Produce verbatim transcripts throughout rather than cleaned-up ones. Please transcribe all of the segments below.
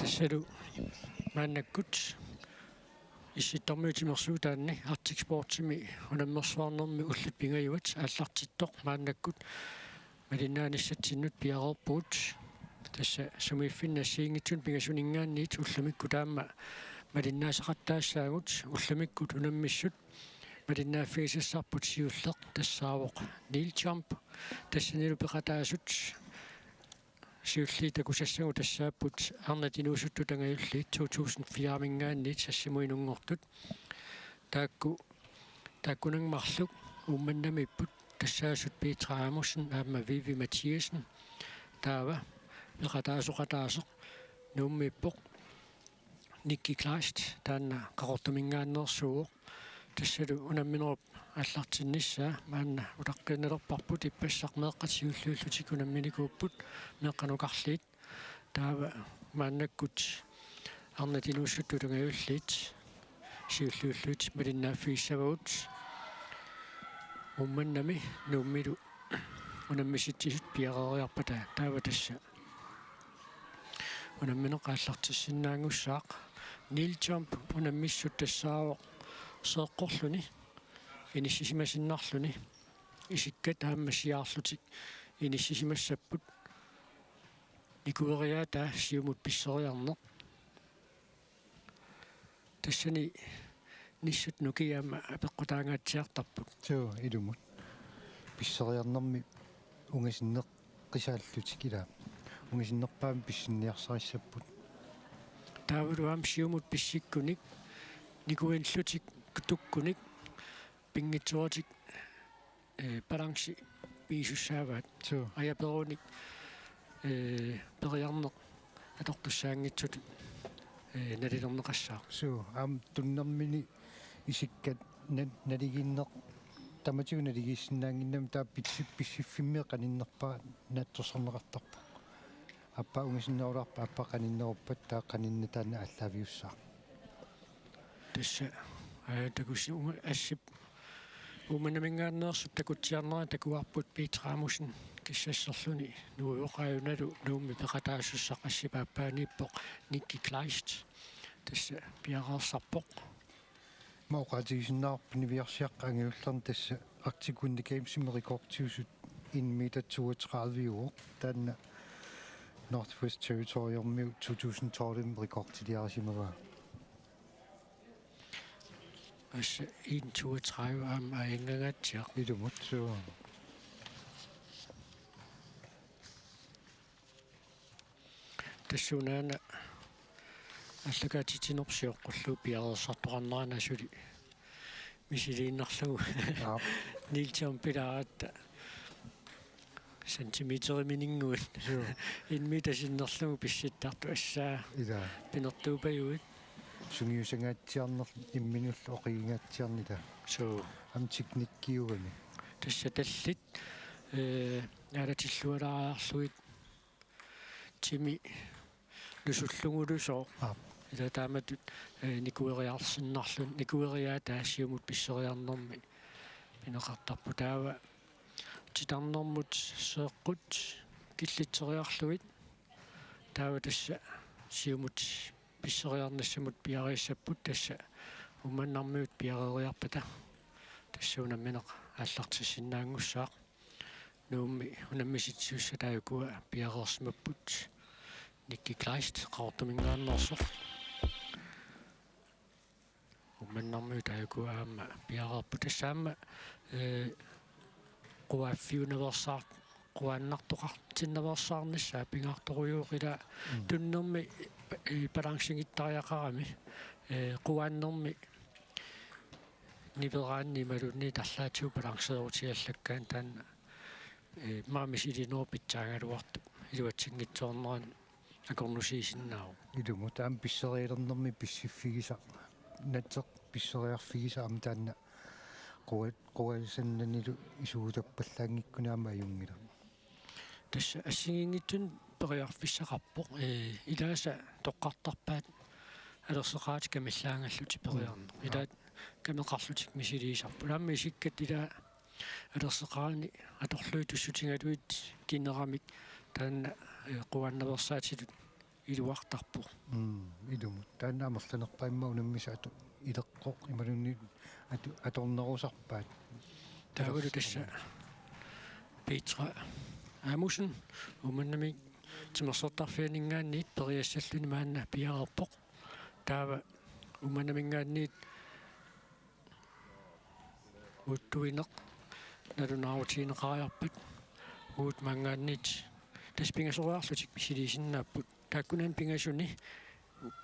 Tassalu maannakkut Issittormiut timersuutaanni Arctic Sportsimi unammersuarnermi ullut pingajuat aallartittoq maannakkut malinnaanissatsinnut piareerpugut. Tassa sumiiffinni assigiinngitsunik pingasuninngaanniit ullumikkut taama malinnaasaqattaassaagut. Ullumikkut unammissut malinnaaffigisassarput siulleq tassaavoq Neil Jump. Tassanilu peqataasut siulliit takusassagut tassaapput arnat inuusuttut angajulliit to tusind fire-minngaanniit sassimut inunngortut. Taakku, taakkunannga marluk Uummannamiipput, tassaasut Petra Amundsen aamma Vivi Mathiassen. Taava peqataasoqataasoq Nuummiippoq Nikki Kleist, taanna Qaqortuminngaanneersuuvoq. Tassalu unamminerup aallartinnissaa maanna utaqqiinnalerparput, ippassaq meeqqat siulliullutik unamminikuupput, meeqqanukarliit. Taava maannakkut arnat inuusuttut angajulliit siulliullutik malinnaaffigissavarput. Uummannami Nuummilu unammissitsisut piareeriarpata, taava tassa unammineq aallartissinnaanngussaaq. Neil Jump unammissut tassaavoq seeqqorluni, inissisimasinnarluni, isikkat aamma siaarlutik inissisimassapput. Nikueriaataa siumut pisseriarneq. Tassani nissut nukiit aamma apeqqutaangaatsiartarput. Suu, ilumut. Pisseriarnermi ungasinneqqisaallutik, ilaa. Ungasinnerpaamik pissinniarsarissapput. Taavalu aamma siumut pissikkunik, nikuillutik tukkunik, pinngitsooratik, eh, balanci pigisussaavaat. Suu. Ajaperunik, eh, periarneq atortussaanngitsutut, eh, nalilerneqassaaq. Suu, aamma tunnermini isikkat na-, naligiinneq tamatigut naligiissinnaannginnami, taava pissi-, pissiffimmik qaninnerpaaq naatsorsorneqartarpoq. Aappaa ungasinnerulaarpat aappaa qaninneruppat, taava qaninneq taanna aallaaviussaaq. Tassa, aa, takussi-, unga-, assip Uummannaminngaanneersup takutsiarnera takuarput Petra Amundsen kissasserluni, nuivoq, aajunalu Nuummi peqataasussaq assip aappaaniippoq Nikki Kleist. Tassa piareersarpoq. Aamma oqaatigisinnaavarput niviarsiaqqat angajullerni tassa Arctic Winter Gamesimi rekordiusut en meter toogtredive-uvoq. Taanna Northwest Territoriesimiut to tusind tolv-imi rekordiliarisimavaa. Tassa en toogtredive aamma ajunngangaatsiaq. Ilumut, suu. Tassuunaana aallakaatitsinerput sioqqullugu piareersartoqarnerani suli misiliinnarlugu. Aap. Neil Jumpilaaratta centimeterimininnguit. Joo. En meter sinnerlugu pissittartoq, assaa. Ilaa. Pinertuupajuit. Sungiusangaatsiarnerlu imminullu oqigingaatsiarnita. Suu. Aamma teknikkiugami. Tassa tallit, eh, naalatillualaariarlugit timi nusullugulu sooq. Aap. Ila taamatut, eh, nikueriarsinnarluni, nikueriaataa siumut pisseriarnermi pineqartarpoq. Taava titarnermut seeqqut killitseriarlugit. Taava tassa siumut pisseriarnissamut piareersapput, tassa Uummannarmiut piareeriarpata. Tassa unammineq aallartissinnaanngussaaq. Nuummi unammisitsisussaata ukua piareersimapput. Nikki Kleist, Qaqortuminngaanneersoq. Uummannarmiut ukua aamma piareerput. Tassa aamma, eh, quaaffiunaveersaar-, quaannartoqartinnaveersaarnissaa pingaartorujussuuvoq, ila. Mm. Tunnermi, eh, balancegittariaqarami, eh, quaannermi niveraanni imaluunniit arlaatigut balanceerutigalakkaanni taanna, eh, maani misiliinerup pitsaagaluartup iluatsinngitsoornerani akornusiisinnaavoq. Ilumut aamma pisserialernermi pissiffigisaq, natseq pisseriarfigisaq aamma taanna qua-, quasannanilu isugutappallaanngikkuni aamma ajunngilaq. Tassa assigiinngitsunik periarfissaqarpoq, eh, ilaasa toqqartarpaat alerseqaratik kamillaanngallutik periarneq. Mm. Ilaat kameqarlutik misiliisarput. Aamma isikkat ilaa alerseqarani atorlugit tussutigalugit kineramik taanna, eh, quaannaveersaatitut iluartarpoq. Mm, ilumut. Taanna amerlanerpaamik unammisaq atu-, ileqqoq imaluunniit atu-, atornerusarpaat. Taavalu tassa Petra Amussen Uummannamit timersortarfianinngaanniit periassalluni maanna piareerpoq. Taava Uummannaminngaanniit uuttuineq nalunaarutigineqariarpat uuma maanngaanniit tassa pingasoriarlutik misiliisinnaapput. Taakkunani pingasuni,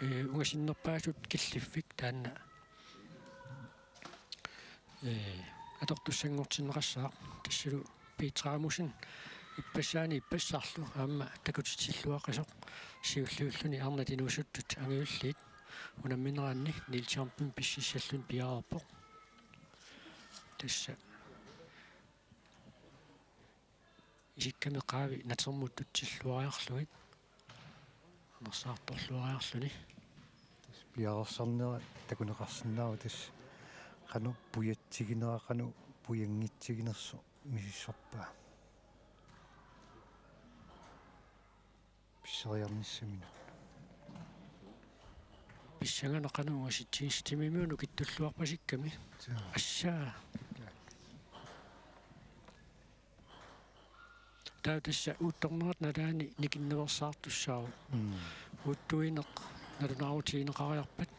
ee, ungasinnerpaasut killiffik taanna, ee, atortussanngortinneqassaaq, tassalu Petra Amussen ippassaani ippassarlu aamma takutitsilluaqqisoq siulliulluni arnat inuusuttut angajulliit unammineranni Niels Jørgensen pississalluni piareerpoq. Tassa isikkami qaavi natermut tutsilluariarlugit anersaartorluariarluni. Piareersarnera takuneqarsinnaavoq tassa qanoq pujatsiginera, qanoq pujanngitsiginersoq misissorpaa. Pisseriarnissaminut. Pissanganaq qanoq ungasitsigis timimiunut kittulluarpasikkami. Joo. Assaa. Joo. Taava tassa uuttornerat nalaani nikinnaveersaartussaavoq. Mm. Uuttuineq nalunaarutigineqariarpat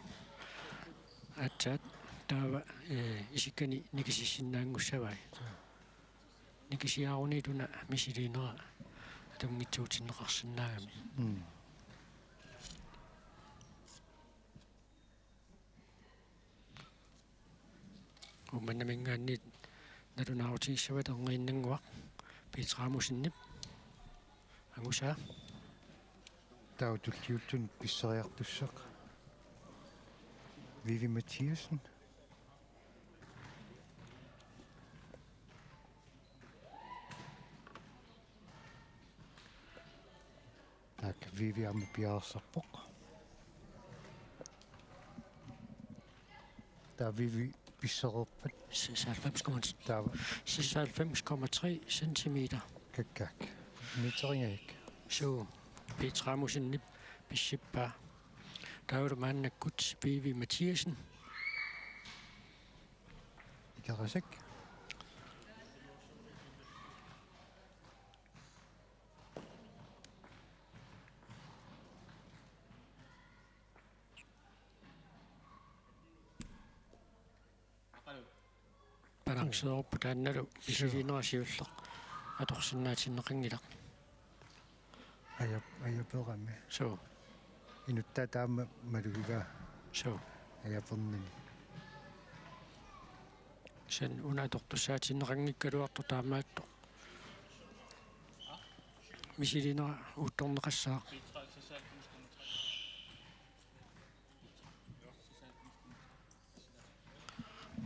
aatsaat taava, ee, isikkani nikisissinnaanngussavai. Joo. Nikisiaruniit una misiliinera atunngitsuutinneqarsinnaagami. Mm. Uummannaminngaanniit nalunaarutigissavaat erniinnannguaq Petra Amossenip angusaa. Taava tulliulluni pisseriartussaq Vivi Mathiassen. Taakku Vivi aamma piareersarpoq. Taava Vivi pissereerpat. Seksoghalvfems komma tre. Taava. Seksoghalvfems komma tre centimeter. Kakkaak. Meteringajak. Suu, Petra Amossenip pissippaa. Taavalu maannakkut Vivi Mathiassen. Ikerasak. Balanceeruppoq taannalu misiliinera siulleq atorsinnaatinneqanngilaq. Ajap-, ajaperami. Suu. Inuttaa taama malugigaa. Suu. Ajapernini. Kisianni una atortussaatinneqanngikkaluartoq taamaattoq. Misiliinera uuttorneqassaaq.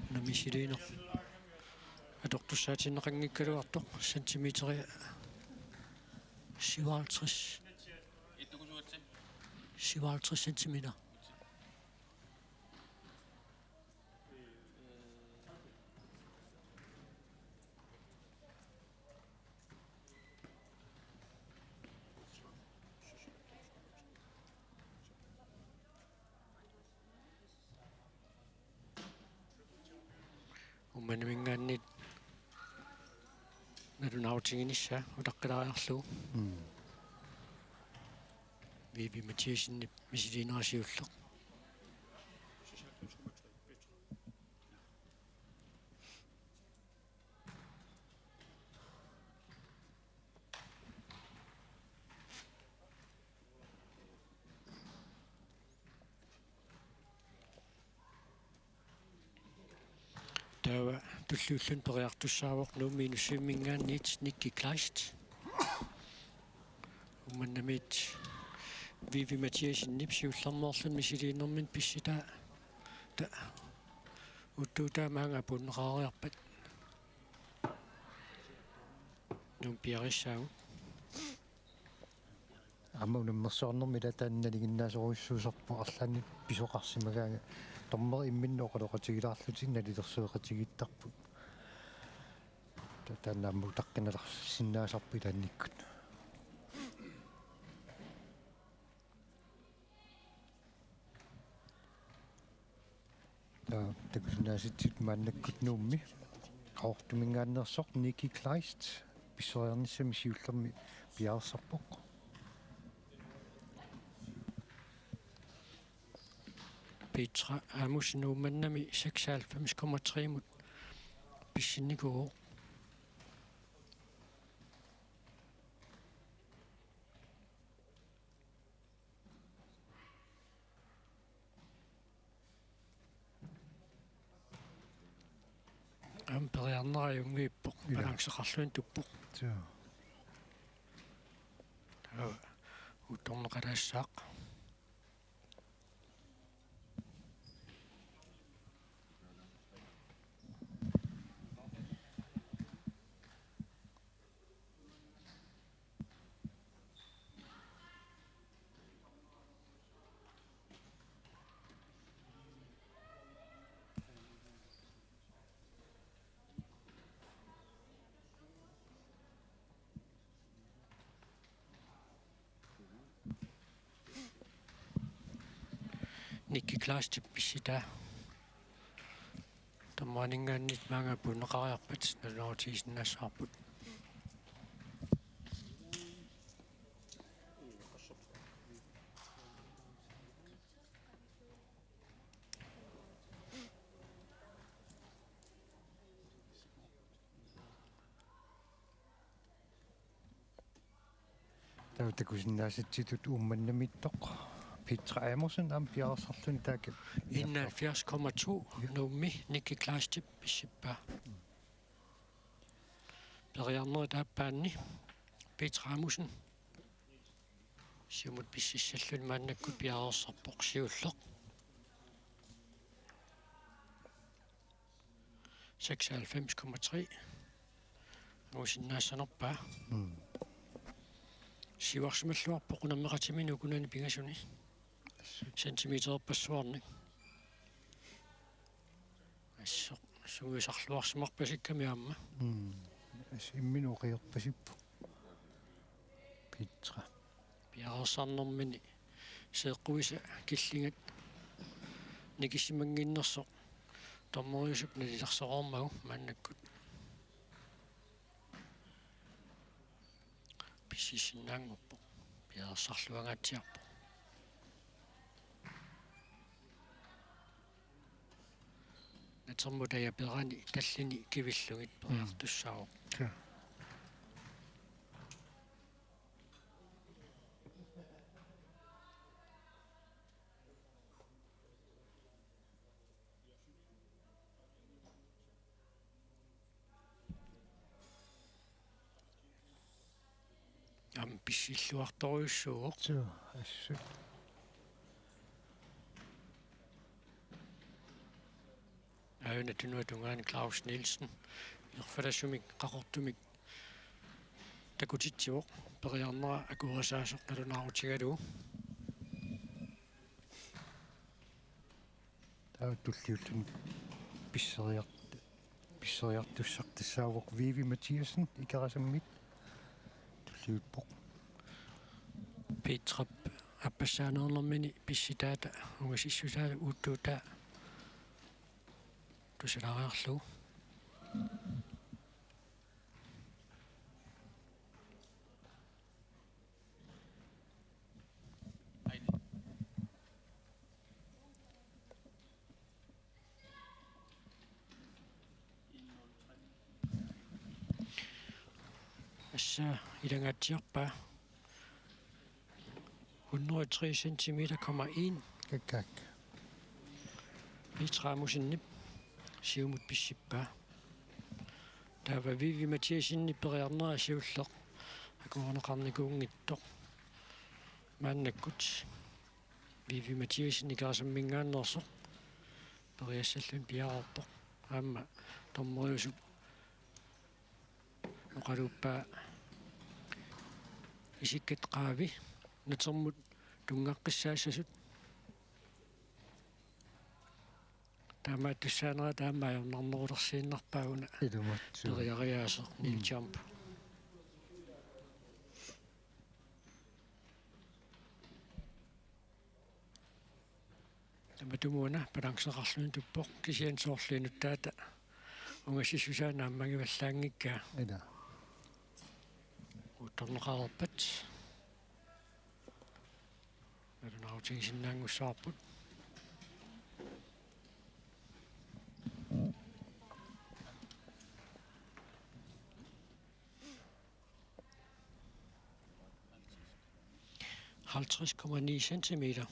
Una misiliineq atortussaatinneqanngikkaluartoq centimeter syvoghalvtreds. Syvoghalvtreds centimeter. Uummannaminngaanniit nalunaarutiginissaa utaqqilaariarlugu. Mm. Vivi Mathiassenip misiliinera siulleq. Taava tulliulluni periartussaavoq Nuummi Inussivimminngaanniit Nikki Kleist. Uummannamiit Vivi Mathiassenip siullermeerluni misiliinermini pissitaa. Ta-, uuttuutaa maanga apuunneqareerpat. Nuummi piarissaagut. Aamma unammersuarnermi ila taanna nalinginnaasorujussuusarpoq arlaannik pisoqarsimagaangat. Dommeri imminut oqaloqatigilaarlutik nalilersueqatigiittarput. Ta-, taanna aamma utaqqinalersinnaasarpoq ilaannikkut. Takusinnaasatsinni maannakkut Nuummi Qaqortuminngaanneersoq Nicky Kleist pisseriarnissami siullermi piareersarpoq. Petra Amundsen Uummannami seksoghalvfems komma tre-mut pissinnikuuvoq. Aamma periarnera ajunngippoq. Ila. Balanceqarluni tuppoq. Joo. Taava uuttorneqalaassaaq. Nicky Kleistip pissitaa. Tammaninngaanniit maanga puunneqariarpat nalunaarutigisinnaassavarput. Taava takusinnaasatsitut Uummannamiittoq Petra Amundsen aamma piareersarluni taakku. Enoghalvfjerds komma to. Ja. Nuummi Nicky Kleistip pissippaa. Periarnerit aappaanni Petra Amundsen siumut pississalluni maannakkut piareersarpoq siulleq. Seksoghalvfems komma tre. Angusinnaassanerpaa. Mm. Siuarsimalluarpoq unammeqatiminut ukunani pingasuni. Assut. Centimetererpassuarnik. Assut. Sungiusarluarsimarpasikkami aamma. Mm. Assut imminut oqiorpasippoq. Petra. Piareersarnermini seeqquisa killingat nikissimannginnersoq dommeriusup nalilersoreermagu maannakkut pississinnaanngorpoq. Piareersarluangaatsiarpoq. Natermut ajaperani tallini kivillugit. Mm. Periartussaavoq. Ja. Aamma pissilluartorujussuuvoq. Suu, assut. Aajuna tunuata tungaani Claus Nielsen. Erfalasumik Qaqortumik takutitsivoq. Periarnera akuerisaasoq nalunaarutigalugu. Taava tulliulluni pisseriart-, pisseriartussaq tassaavoq Vivi Mathiassen Ikerasammit tulliuppoq. Petrap appassaaneernermini pissitaata ungasissusaa uuttuutaa tusalaariarlugu. Assa ilangaatsiarpaa hundrede og tre centimeter komma en. Kakkaak. Petra Amundsenip siumut pissippaa. Taava Vivi Mathiassenip periarnera siulleq akuerineqarnikuunngitsoq. Maannakkut Vivi Mathiassen Ikerasamminngaanneersoq periassalluni piareerpoq. Aamma dommeriusup oqaluuppaa isikkat qaavi natermut tunngaqqissaassasut. Taamaattussaanera taama ajornarnerulersiinnarpaa una. Ilumoorpoq. Periariaaseq kneel jump. Matumuuna balanceqarluni tuppoq, kisianni soorlu inuttaata ungasissusaa naammagivallaanngikkaa. Ila. Uuttorneqareerpat. Nalunaarutigisinnaanngussavarput. Halvtreds komma ni centimeter.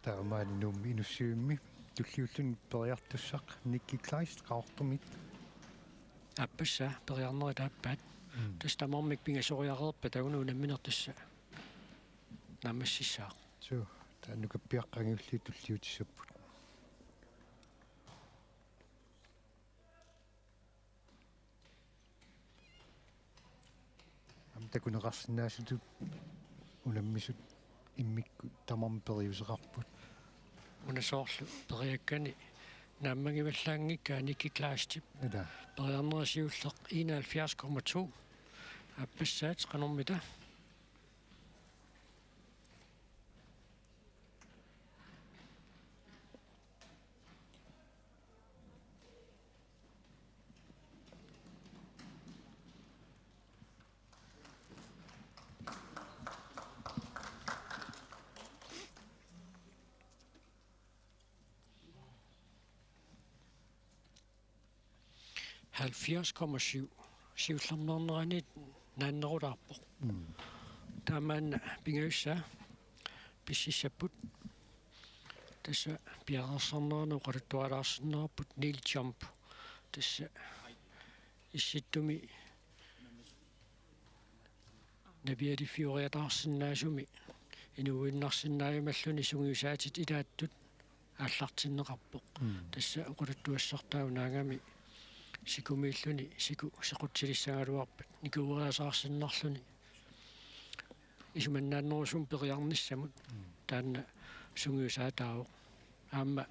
Taamaani Nuummi Inussivimmi tulliulluni periartussaq Nikki Kleist Qaqortumit. Aappassaa periarnerit aappaat. Mm. Tassa tamarmik pingasoriareerpata una unammineq tassa naammassissaaq. Suu, taanna nukappiaqqat angajulliit tulliutissapput. Aamma takuneqarsinnaasutut unammisut immikkut tamarmik periuseqarput. Una soorlu periakkani naammagivallaanngikkaa Nikki Kleistip. Ila. Periarnera siulleq enoghalvfjerds komma to. Aappassaat qanormita. Halvfjerds komma syv. Siullermeernerani naannerulaarpoq. Mm. Taamaanna pingajussaa pississapput. Tassa piareersarnerani oqaluttualaarsinnaavarput kneel jump. Tassa issittumi navialiffioriataarsinnaasumi inuuinnarsinnaajumalluni sungiusaatit ilaattut aallartinneqarpoq. Mm. Tassa oqaluttuassartaa una angami sikumiilluni siku sequtsilissagaluarpat nikueriasaarsinnarluni isumannaannerusumik periarnissamut. Mm. Taanna sungiusaataavoq. Aamma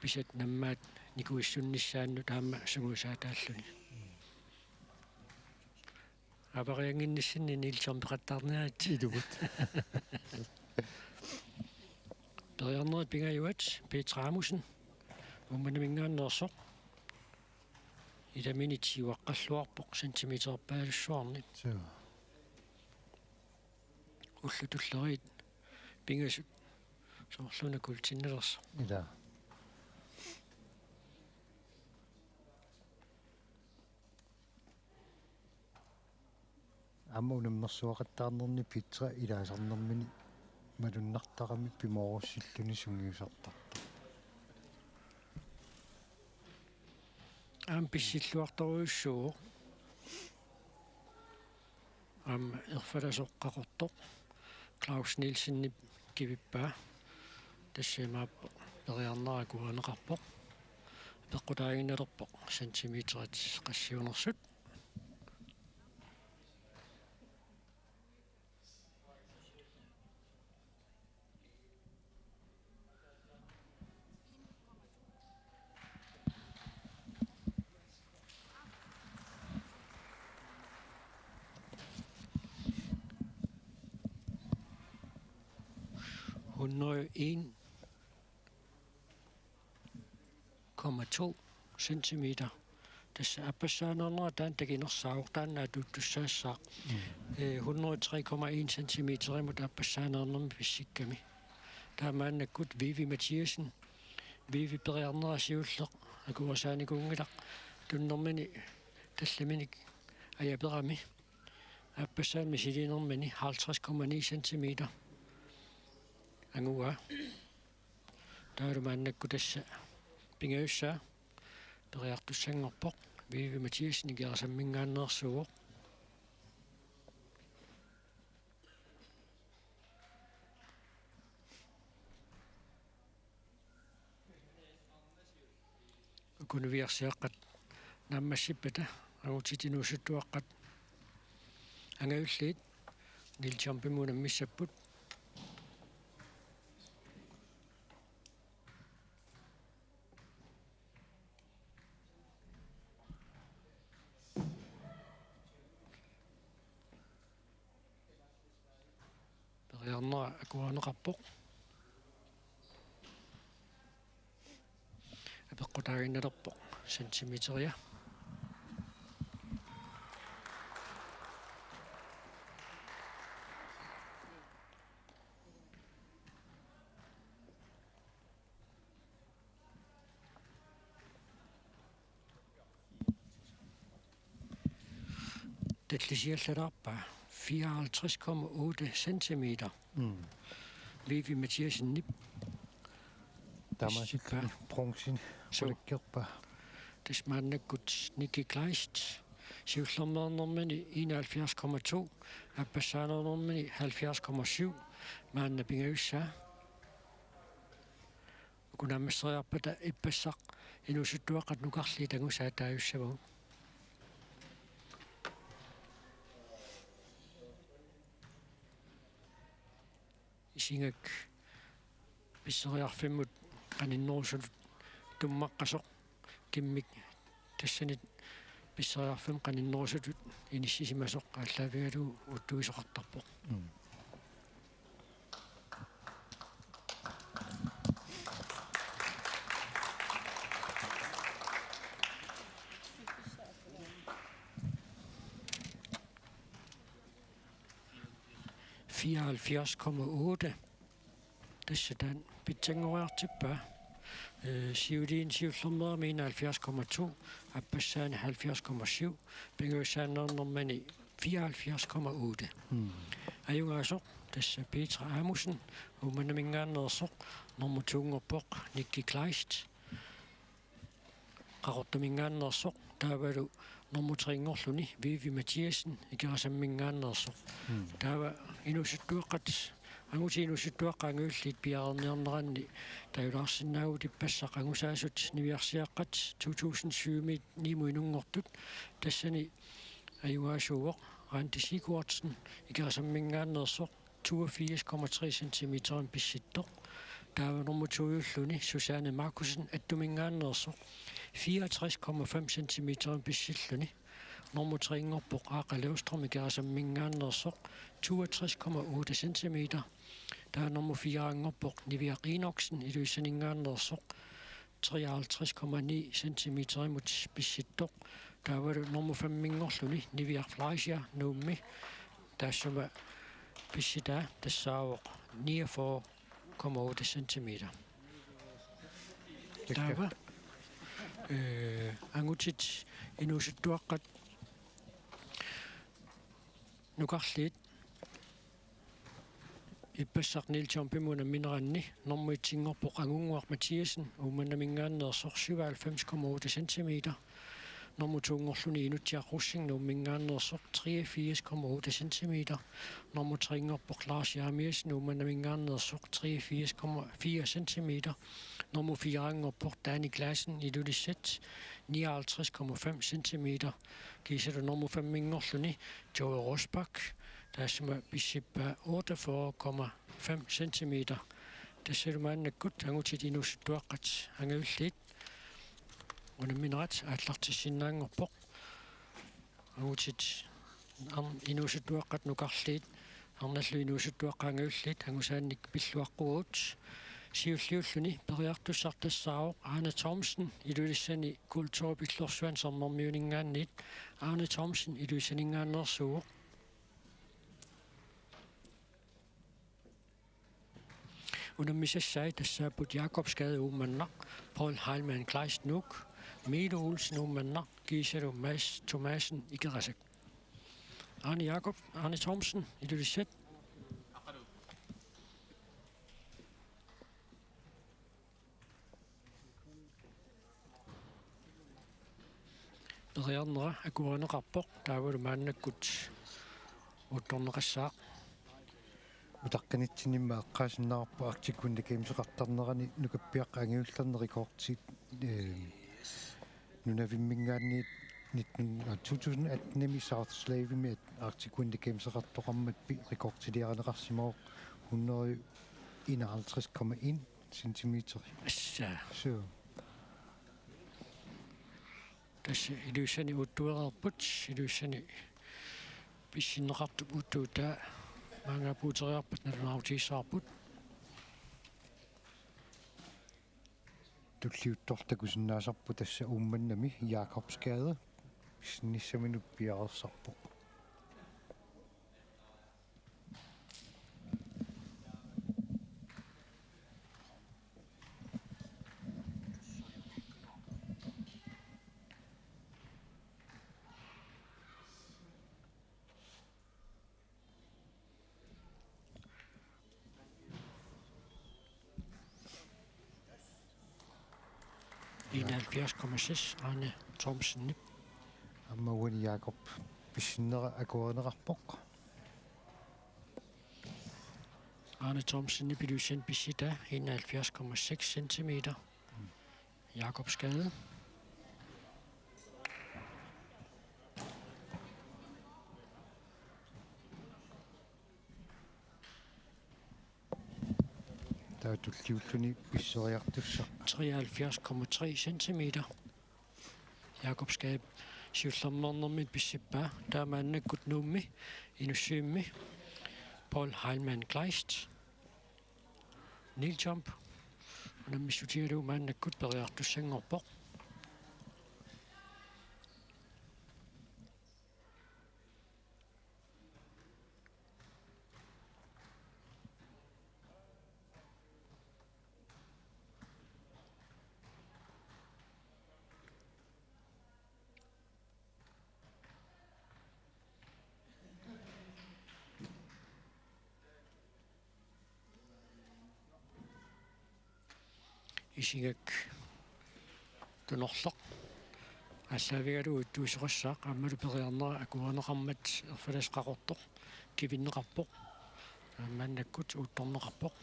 pisat nammaat nikuissunnissaannut aamma sungiusaataalluni. Avariannginnissinni Niels Jørgen peqattaarniaritsi. Ilumut. Periarnerit pingajuat Peter Ramussen, Uummannaminngaanneersoq. Ilamini tiuaqqalluarpoq centimeterpaalussuarnik. Suu. Ullut tulleriit pingasut soorlu una kuultinnalersoq. Ila. Aamma unammersuaqattaarnerni Petra ilaasarnermini malunnartarami pimoorussilluni sungiusartartoq. Aamma pissilluartorujussuuvoq. Aamma erfalasoq Qaqortoq Claus Nielsenip kivippaa. Tassa imaappoq periarnera akuerineqarpoq. Peqqutaaginnalerpoq centimeterit qassiunersut. Hundrede en komma to centimeter. Tassa aappassaaneernera taanna takinersaavoq, taanna atuuttussaassaaq. Mm. Eh, hundrede tre komma en centimeterimut aappassaaneernermi pissikkami. Taamaannakkut Vivi Mathiassen, Vivi periarnera siulleq akuerisaanikuunngilaq, tunnermini tallaminik ajaperami. Aappassaani misiliinermini halvtreds komma ni centimeter anguaa. Taavalu maannakkut tassa pingajussaa periartussanngorpoq, Vivi Mathiassen Ikerasamminngaanneersuuvoq. Uku niviarsiaqqat naammassippata angutit inuusuttuaqqat angajulliit Niels Jørgenimut unammissapput. Periarnera akuerineqarpoq. Taaginnalerpoq centimeteria. Tallisiallalaarpaa fireoghalvtreds komma otte centimeter. Mm. Vivi Mathiassenip. Tamassi pissippa. Bronzeni. Suu. Ulikkerpaa. Tassa maannakkut Nicky Kleist. Siullermeernermini enoghalvfjerds komma to. Appassaannermini halvfjerds komma syv. Maanna pingajussaa. Uku naammasseriarpata ippassaq inuusuttuaqqat nukarliit angusaat taajussavagut. Isigak pisseriarfimmut qaninnerusutut tummaqqasoq, kimmik tassani pisseriarfimmut qaninnerusutut inissisimasoq aallaavigalugu uuttuisoqartarpoq. Mm. Fireoghalvfjerds komma otte. Tassa taanna pitsanngoriartippaa. Øh, siuliini siullermeerami enoghalvfjerds komma to, appassaani halvfjerds komma syv, pingajussaanneernermini fireoghalvfjerds komma otte. Mm. Ajugaasoq tassa Petra Amundsen, Uummannaminngaanneersoq, nummer to-nngorpoq Nicky Kleist, Qaqortuminngaanneersoq, taavalu nummer tre-nngorluni Vivi Mathiassen, Ikerasamminngaanneersoq. Mm. Taava inuusuttuaqqat, angutit inuusuttuaqqat angajulliit piareerniarneranni tajulaarsinnaavugut ippassaq angusaasut niviarsiaqqat to tusind syv-miit ni-mut inunngortut, tassani ajugaasuuvoq Randi Sigurdsen, Ikerasamminngaanneersoq, toogfirs komma tre centimeterimik pissittoq. Taava nummer to-julluni Susanne Markussen, Attuminngaanneersoq, fireogtres komma fem centimeterimik pissilluni. Nummer tre-nngorpoq Aaqa Løvstrøm, Ikerasamminngaanneersoq, toogtres komma otte centimeter. Taava nummer fire-nngorpoq Niviaq Enoksen, Ilulissaninngaanneersoq, treoghalvtreds komma ni centimeterimut pissittoq. Taavalu nummer fem-inngorluni Niviaq Fleischer, Nuummi, taassuma pissitaa tassaavoq niogfyrre komma otte centimeter. Taava, øh, angutit inuusuttuaqqat nukarliit ippassaq Niels Jomp-imut unammineranni nummer et-inngorpoq Angunnguaq Mathiassen, Uummannaminngaanneersoq, syvoghalvfems komma otte centimeter. Nummer to-nngorluni Inutsiaq Rosing, Nuumminngaanneersoq, treogfirs komma otte centimeter. Nummer tre-nngorpoq Lars Jeremiassen, Uummannaminngaanneersoq, treogfirs komma fire centimeter. Nummer fire-nngorpoq Danny Claassen, Ilulissat, nioghalvtreds komma fem centimeter. Kiisalu nummer fem-inngorluni Joe Rosbach, taassuma pissippaa otteogfyrre komma fem centimeter. Tassalu maannakkut angutit inuusuttuaqqat angajulliit unamminerat aallartissinnaanngorpoq. Angutit arn-, inuusuttuaqqat nukarliit, arnallu inuusuttuaqqat angajulliit angusaannik pilluaqquagut. Siulliulluni periartussaq tassaavoq Arne Thomsen, Ilulissani kulturip illorsuani sermermiuninngaanniit. Arne Thomsen, Ilulissaninngaanneersuuvoq. Unammisassai tassaapput Jakobsgade Uummannaq, Paul Heilmann Kleist Nuuk, Miilu Olsen Uummannaq, kiisalu Mads Thomassen Ikerasak. Arne Jakob, Arne Thomsen, Ilulissat. Periarnera akuerineqarpoq, taavalu maannakkut uuttorneqassaaq. Utaqqinitsinni aamma eqqaasinnaavarput Arctic Winter Gameseqartarnerani nukappiaqqat angajullerni rekordit, øh, nunavimminngaanniit nitten, to tusind atten-imi South Slavemi Arctic Winter Gameseqartoqarmat pi-, rekordiliarineqarsimavoq hundrede enoghalvtreds komma en centimeter. Assa. Så. Tassa Ilulissani uuttuereerput, Ilulissani pissinneqartup uuttuutaa maanga puuteriarpat nalunaarutigissavarput. Tulliuttoq takusinnaasarput tassa Uummannami Jakobsgade pissinnissaminut piareersarpoq. Enoghalvfjerds komma seks Arne Thomsenip. Aamma uani Jakob pissinnera akuerineqarpoq. Arne Thomsenip Ilulissani pissitaa enoghalvfjerds komma seks centimeter. Jakobsgade. Taava tulliulluni pisseriartussaq. Treoghalvfjerds komma tre centimeter. Jakobsgade siullermeernermi pissippaa. Taava maannakkut Nuummi, Inussivimmi, Paul Heilmann Kleist. Kneel jump. Unammissutigalugu maannakkut periartussanngorpoq. Isigak tunorleq aallaavigalugu uttuusoqassaaq, aammalu periarnera akuerineqarmat erfalasi qaqortoq kivinneqarpoq. Maannakkut uuttorneqarpoq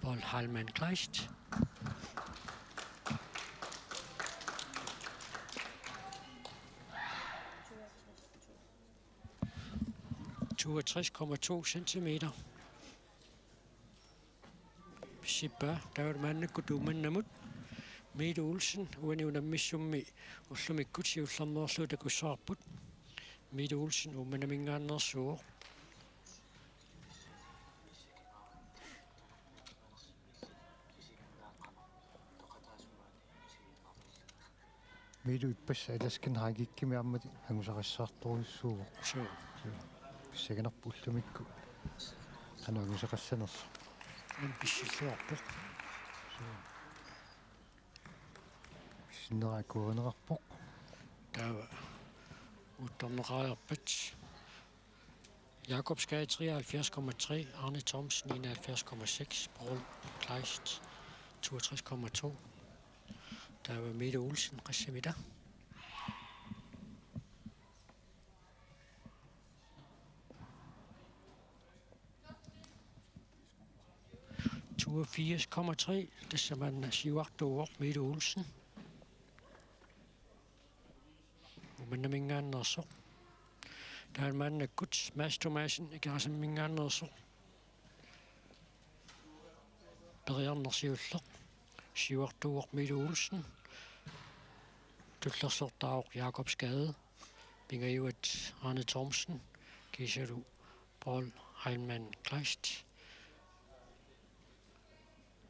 Paul Heilmann Kleist. Toogtres komma to centimeter. Pissippaa, taava maannakkut Uummannamut Miilu Olsen, uani unammissummi ullumikkut siullermeerlugu takussavarput. Miilu Olsen Uummannaminngaanneersuuvoq. Miilu ippassaq Alaskan High Kickimi aamma angusaqassaartorujussuuvoq. Suu. Suu. Pissanganarpoq ullumikkut qanoq angusaqassanersoq. Aamma pissilluarpoq. Suu. Pissinnera akuerineqarpoq. Taava uuttorneqariarpat. Jakobsgade treoghalvfjerds komma tre, Arne Thomsen enoghalvfjerds komma seks, Paul Kleist toogtres komma to. Taava Miilu Olsen, qassimita? Toogfirs komma tre, tassa maanna siuartuuvoq Miilu Olsen. Uummannaminngaanneersoq. Taava maannakkut Mads Thomassen Ikerasamminngaanneersoq. Periarneq siulleq. Siuartuuvoq Miilu Olsen. Tullersortaavoq Jakobsgade. Pingajuat Arne Thomsen. Kiisalu Paul Heilmann Kleist.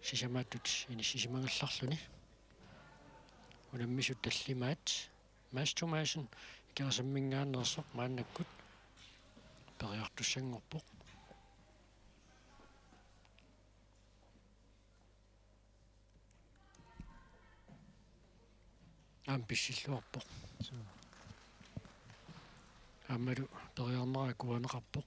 Sisamaattut inissisimagallarluni. Unammisut tallimaat. Mads Thomassen Ikerasamminngaanneersoq maannakkut periartussanngorpoq. Aamma pissilluarpoq. Suu. Aammalu periarnera akuerineqarpoq.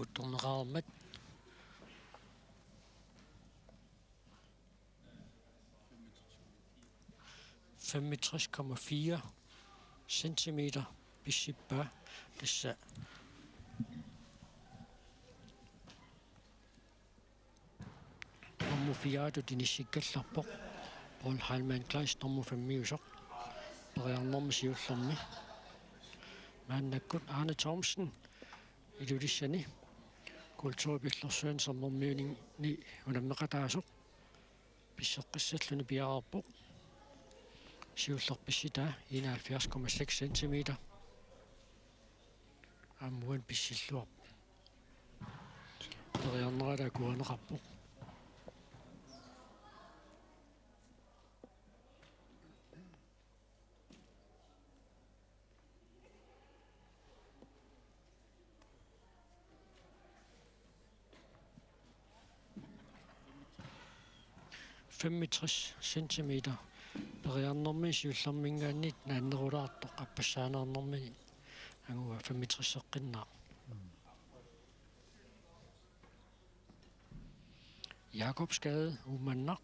Uuttorneqareermat femogtres komma fire centimeter pissippaa, tassa nummer fire-tut inissikkallarpoq. Paul Heilmann Kleist nummer femmiusoq. Periarnermi siullermi. Maannakkut Arne Thomsen Ilulissani kulturip illersuani sermermiunini unammeqataasoq pisseqqissalluni piareerpoq. Siulleq pissitaa enoghalvfjerds komma seks centimeter. Aamma uani pissilluarpoq. Periarneralu akuerineqarpoq. Femogtres centimeter. Periarnermini siullerminngaanniit naannerulaartoq, appassaaneernermini angua femogtres-eqqinnaaq. Jakobsgade, Uummannaq.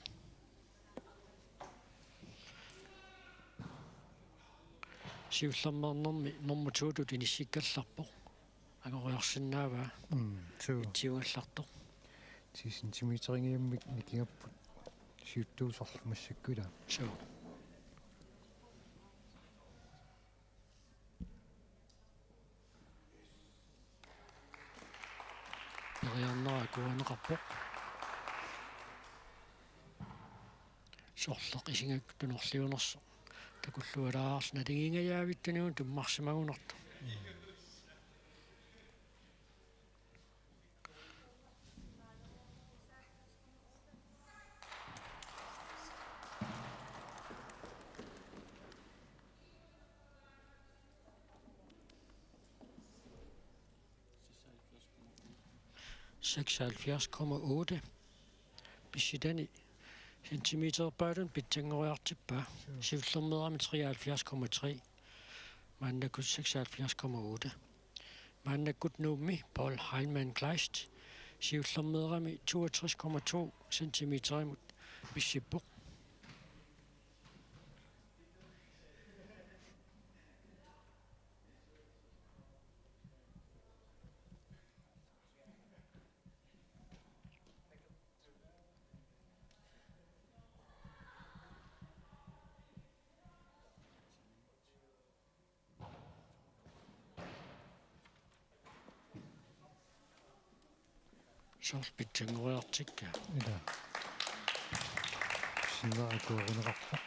Siullermeernermi nummer to-tut inissikkallarpoq. Angoriarsinnaavaa. Mm, suu. Etsiugallartoq. Ti centimeterinngiammik nikingapput. Siuttuusorlu massakkut ilaa. Suu. Periarnera akuerineqarpoq. Sorleq isigakku tunorliunersoq. Takullualaarluni naligiingajaavittunigooq tummarsimagunartoq. Seksoghalvfjerds komma otte. Pissitani centimeterpaatut pitsanngoriartippaa. Siullermeerami treoghalvfjerds komma tre. Maannakkut seksoghalvfjerds komma otte. Maannakkut Nuummi Paul Heilmann Kleist siullermeerami toogtres komma to centimeterimut pissippoq. Soorlu pitsanngoriartikka. Ilaa. Sinnera akuerineqarpoq.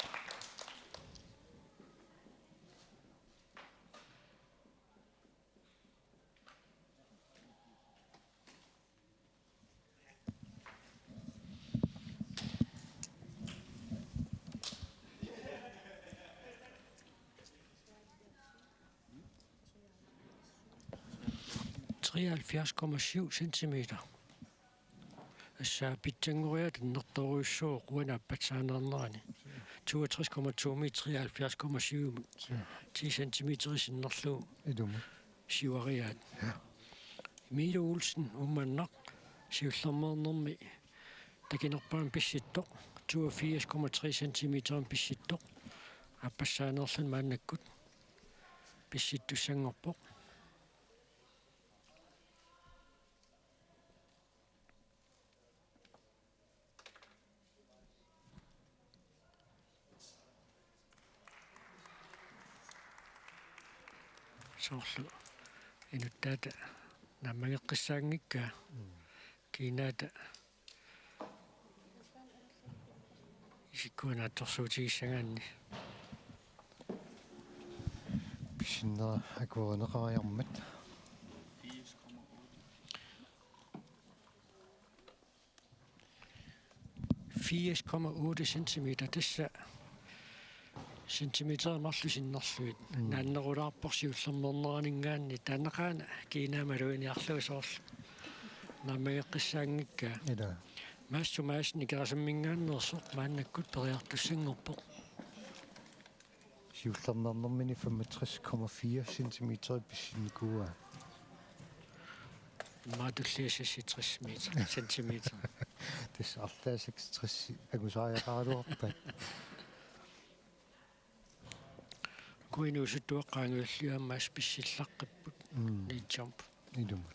Treoghalvfjerds komma syv centimeter. Tassa pitsanngoriartoq annertoorujussuuvoq uani appassaaneernerani. Toogtres komma to-mit treoghalvfjerds komma syv-mut. Ti centimeter sinnerlugu. Ilumut. Siuariaat. Ja. Emil Olsen, Uummannaq, siullermeernermi takinerpaamik pissittoq, toogfirs komma tre centimeterimik pissittoq, appassaaneerluni maannakkut pissittussanngorpoq. Soorlu inuttaata naammageqqissaanngikkaa. Mm. Kiinaata isikkua naatsorsuutigissagaanni. Pissinera akuerineqariarmat. Firs komma otte centimeter, tassa centimeterit marluk sinnerlugit. Mm. Naannerulaarpoq siullermeerneraninngaanniit, taanna qanoq Kiinaat maluginiarlugu soorlu naammageqqissaanngikkaa. Ilaa. Mads Thomassen Ikerasamminngaanneersoq maannakkut periartussanngorpoq. Siullermeernermini femogtres komma fire centimeter pissinnikuuaa. Immaqa tullia seksogtres meter, centimeter. Tassa arlaat seksogtres angusariaqaraluarpat. Uku inuusuttuaqqat angajulliit aamma assut pissillaqqipput. Mm. Knee jump. Ilumut.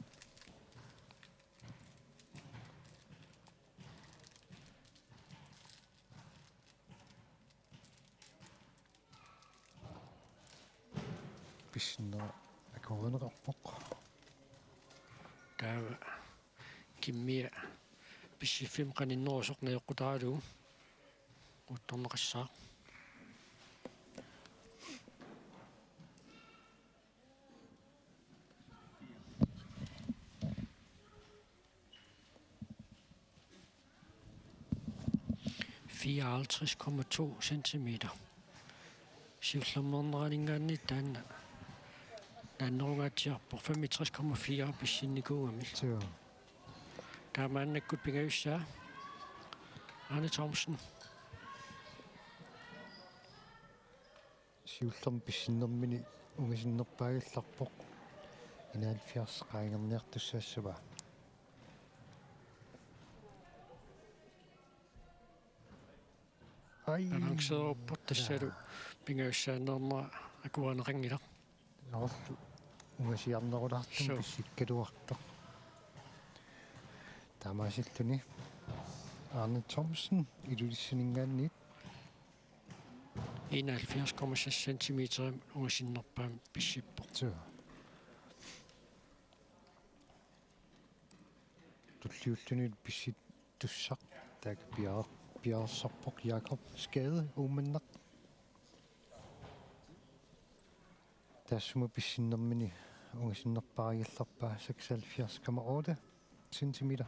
Pissinera akuerineqarpoq. Taava kimmia pissiffimmik qaninnerusoq najoqqutaralugu uuttorneqassaaq. fireoghalvtreds komma to centimeter. Siullermeerneraninngaanniit taanna naannerungaatsiarpoq, femogtres komma fire pissinnikuugamik. Suu. Taamaannakkut pingajussaa Arne Thomsen. Siullermik pissinnermini ungasinnerpaagallarpoq. Enoghalvfjerds qaangerniartussaassavaa. Ai. Balanceeruppoq tassalu. Jaa. Pingajussaanneernera akuerineqanngilaq. Soorlu ungasiarnerulaartumik. Suu. Pissikkaluartoq. Taamaasilluni Arne Thomsen Ilulissaninngaanniit. Enoghalvfjerds komma seks centimeter ungasinnerpaamik pissippoq. Suu. Tulliulluni pissittussaq taakku piar-, piareersarpoq. Jakob Skade, Uummannaq. Taassuma pissinnermini ungasinnerpaarigallarpaa, seksoghalvfjerds komma otte centimeter.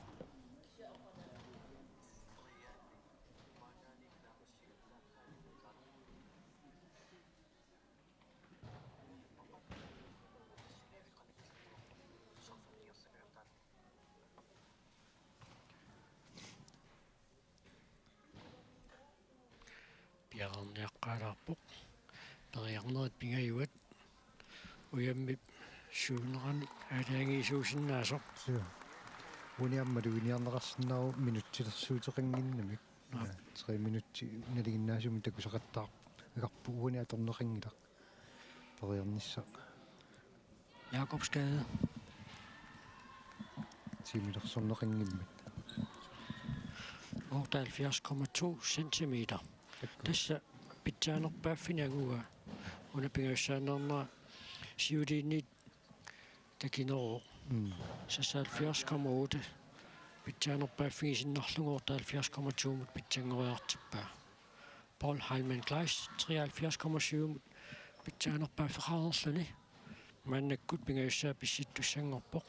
Piareerniaqqaalaarpoq. Periarnerit pingajuat. Ujammip suunerani aalajangiisuusinnaasoq. Suu. Uani aamma maluginiarneqarsinnaavoq minutsilersuuteqannginnamik. Aap. Tre minutsit nalinginnaasumik takusaqattaarpoq. Agarput uani atorneqanngilaq. Periarnissaq. Jakob Skade. Tiimilersorneqanngimmat. Otteoghalvfjerds komma to centimeter. Takku. Tassa pitsaanerpaaffinik angugaa. Una pingajussaanneernera siuliiniit takineruvoq. Mm. Seksoghalvfjerds komma otte pitsaanerpaaffigisinnarlugu otteoghalvfjerds komma to-mut pitsanngoriartippaa. Paul Heilmann Kleist treoghalvfjerds komma syv-mut pitsaanerpaaffeqareerluni. Maannakkut pingajussaa pissittussanngorpoq.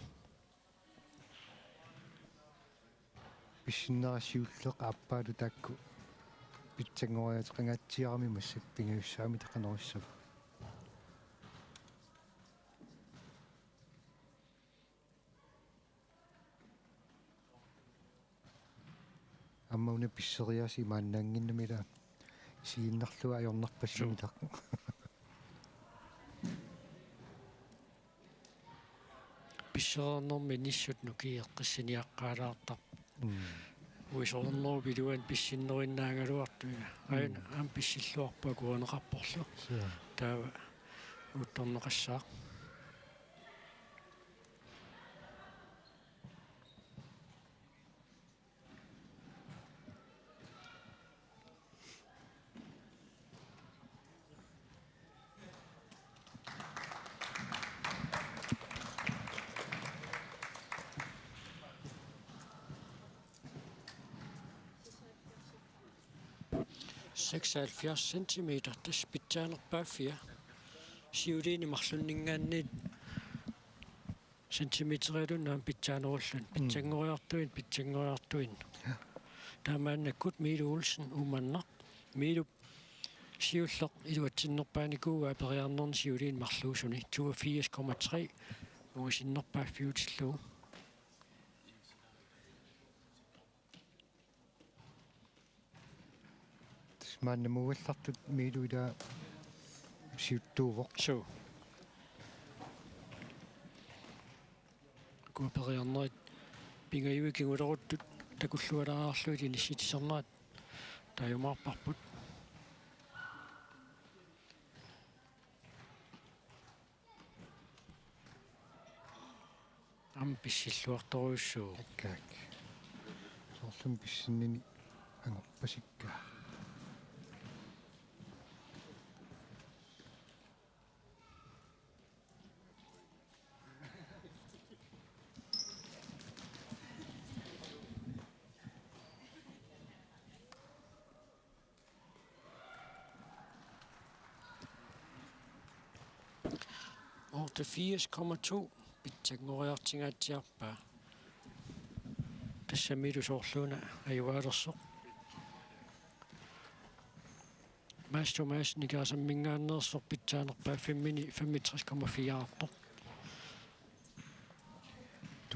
Pissinnera siulleq aappaalu taakku pitsanngoriaateqangaatsiarami massakkut pingajussaamita qanorissava. Aamma una pisseriaaseq imaannaannginnami ila isigiinnarlugu ajornarpassuunngilaq. Suu. Pissereernermi nissut nukiit eqqissiniaqqaalaartarput. Mm. Uisoornerup iluani pissinneruinnaagaluartoq ila. Aajuna, mm, aamma pissilluarpoq akuerineqarporlu. Suu. Taava uuttorneqassaaq. Seksoghalvfjerds centimeter, tassa pitsaanerpaaffia. Siuliini marlunninngaanniit centimeteriluunniit aamma pitsaanerulluni. Mm. Pitsanngoriartuinnaq, pitsanngoriartuinnaq. Ja. Taamaannakkut Miilu Olsen, Uummannaq. Miilup siulleq iluatsinnerpaanikuugaa periarnerni siuliini marluusuni, toogfirs komma tre ungasinnerpaaffiutillugu. Tassa maanna muugallartut Miilu ila siuttuuvoq. Suu. Ukua periarnerit pingajuat kinguleruttut takullualaarlugit inissitsiternerat taajumaarparput. Aamma pissilluartorujussuuvoq. Akkaak. Soorlumi pissinnini angorpasikka. Otteogfirs komma to pitsanngoriartingaatsiarpaa. Tassamilu soorluuna ajuaalersoq. Mads Thomassen Ikerasamminngaanneersoq pitsaanerpaaffimmini femogtres komma fire-arpoq.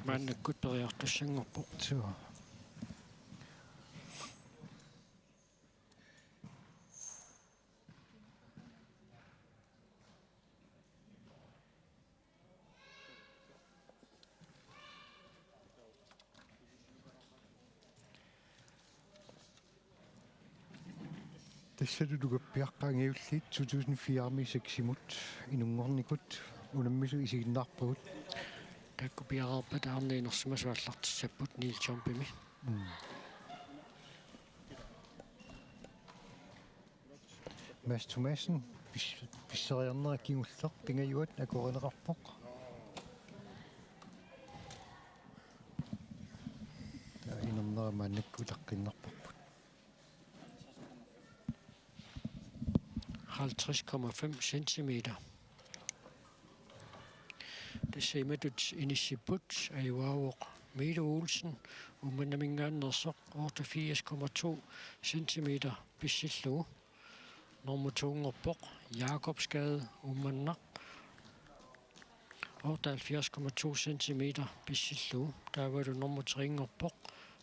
Maannakkut periartussanngorpoq. Suu. Tassa Nunuppiaqqat angajulliit to tusind fire-mi seksimut inunngornikut unammisut isiginnaarpagut. Taakku piareerpata arnat inersimasut aallartissapput Neil Jumpimi. Mm. Mads Thomassen, pis-, pisseriarnera kingulleq pingajuat akuerineqarpoq. Taava inernera maannakkut utaqqiinnarparput. Halvtreds komma fem centimeter. Tassa imatut inissipput ajugaavoq Milo Olsen Uummannaminngaanneersoq, otteogfirs komma to centimeter pissillugu. Nummer to-nngorpoq Jakobsgade Uummannaq, otteoghalvfjerds komma to centimeter pissillugu. Taavalu nummer tre-nngorpoq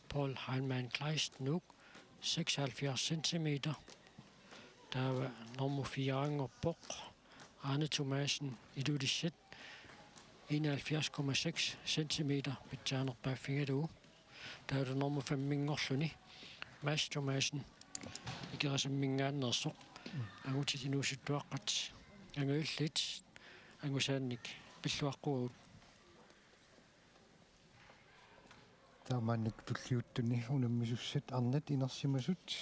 Paul Heilmann Kleist Nuuk, seksoghalvfjerds centimeter. Taava nummer fire-nngorpoq Arne Thomassen Ilulissat, enoghalvfjerds komma seks centimeter pitsaanerpaaffigalugu. Taavalu nummer fem-inngorluni Mads Thomassen Ikerasamminngaanneersoq. Mm. Angutit inuusuttuaqqat angajulliit angusaannik pilluaqquagut. Taamaannak tulliuttuni unammisussat arnat inersimasut.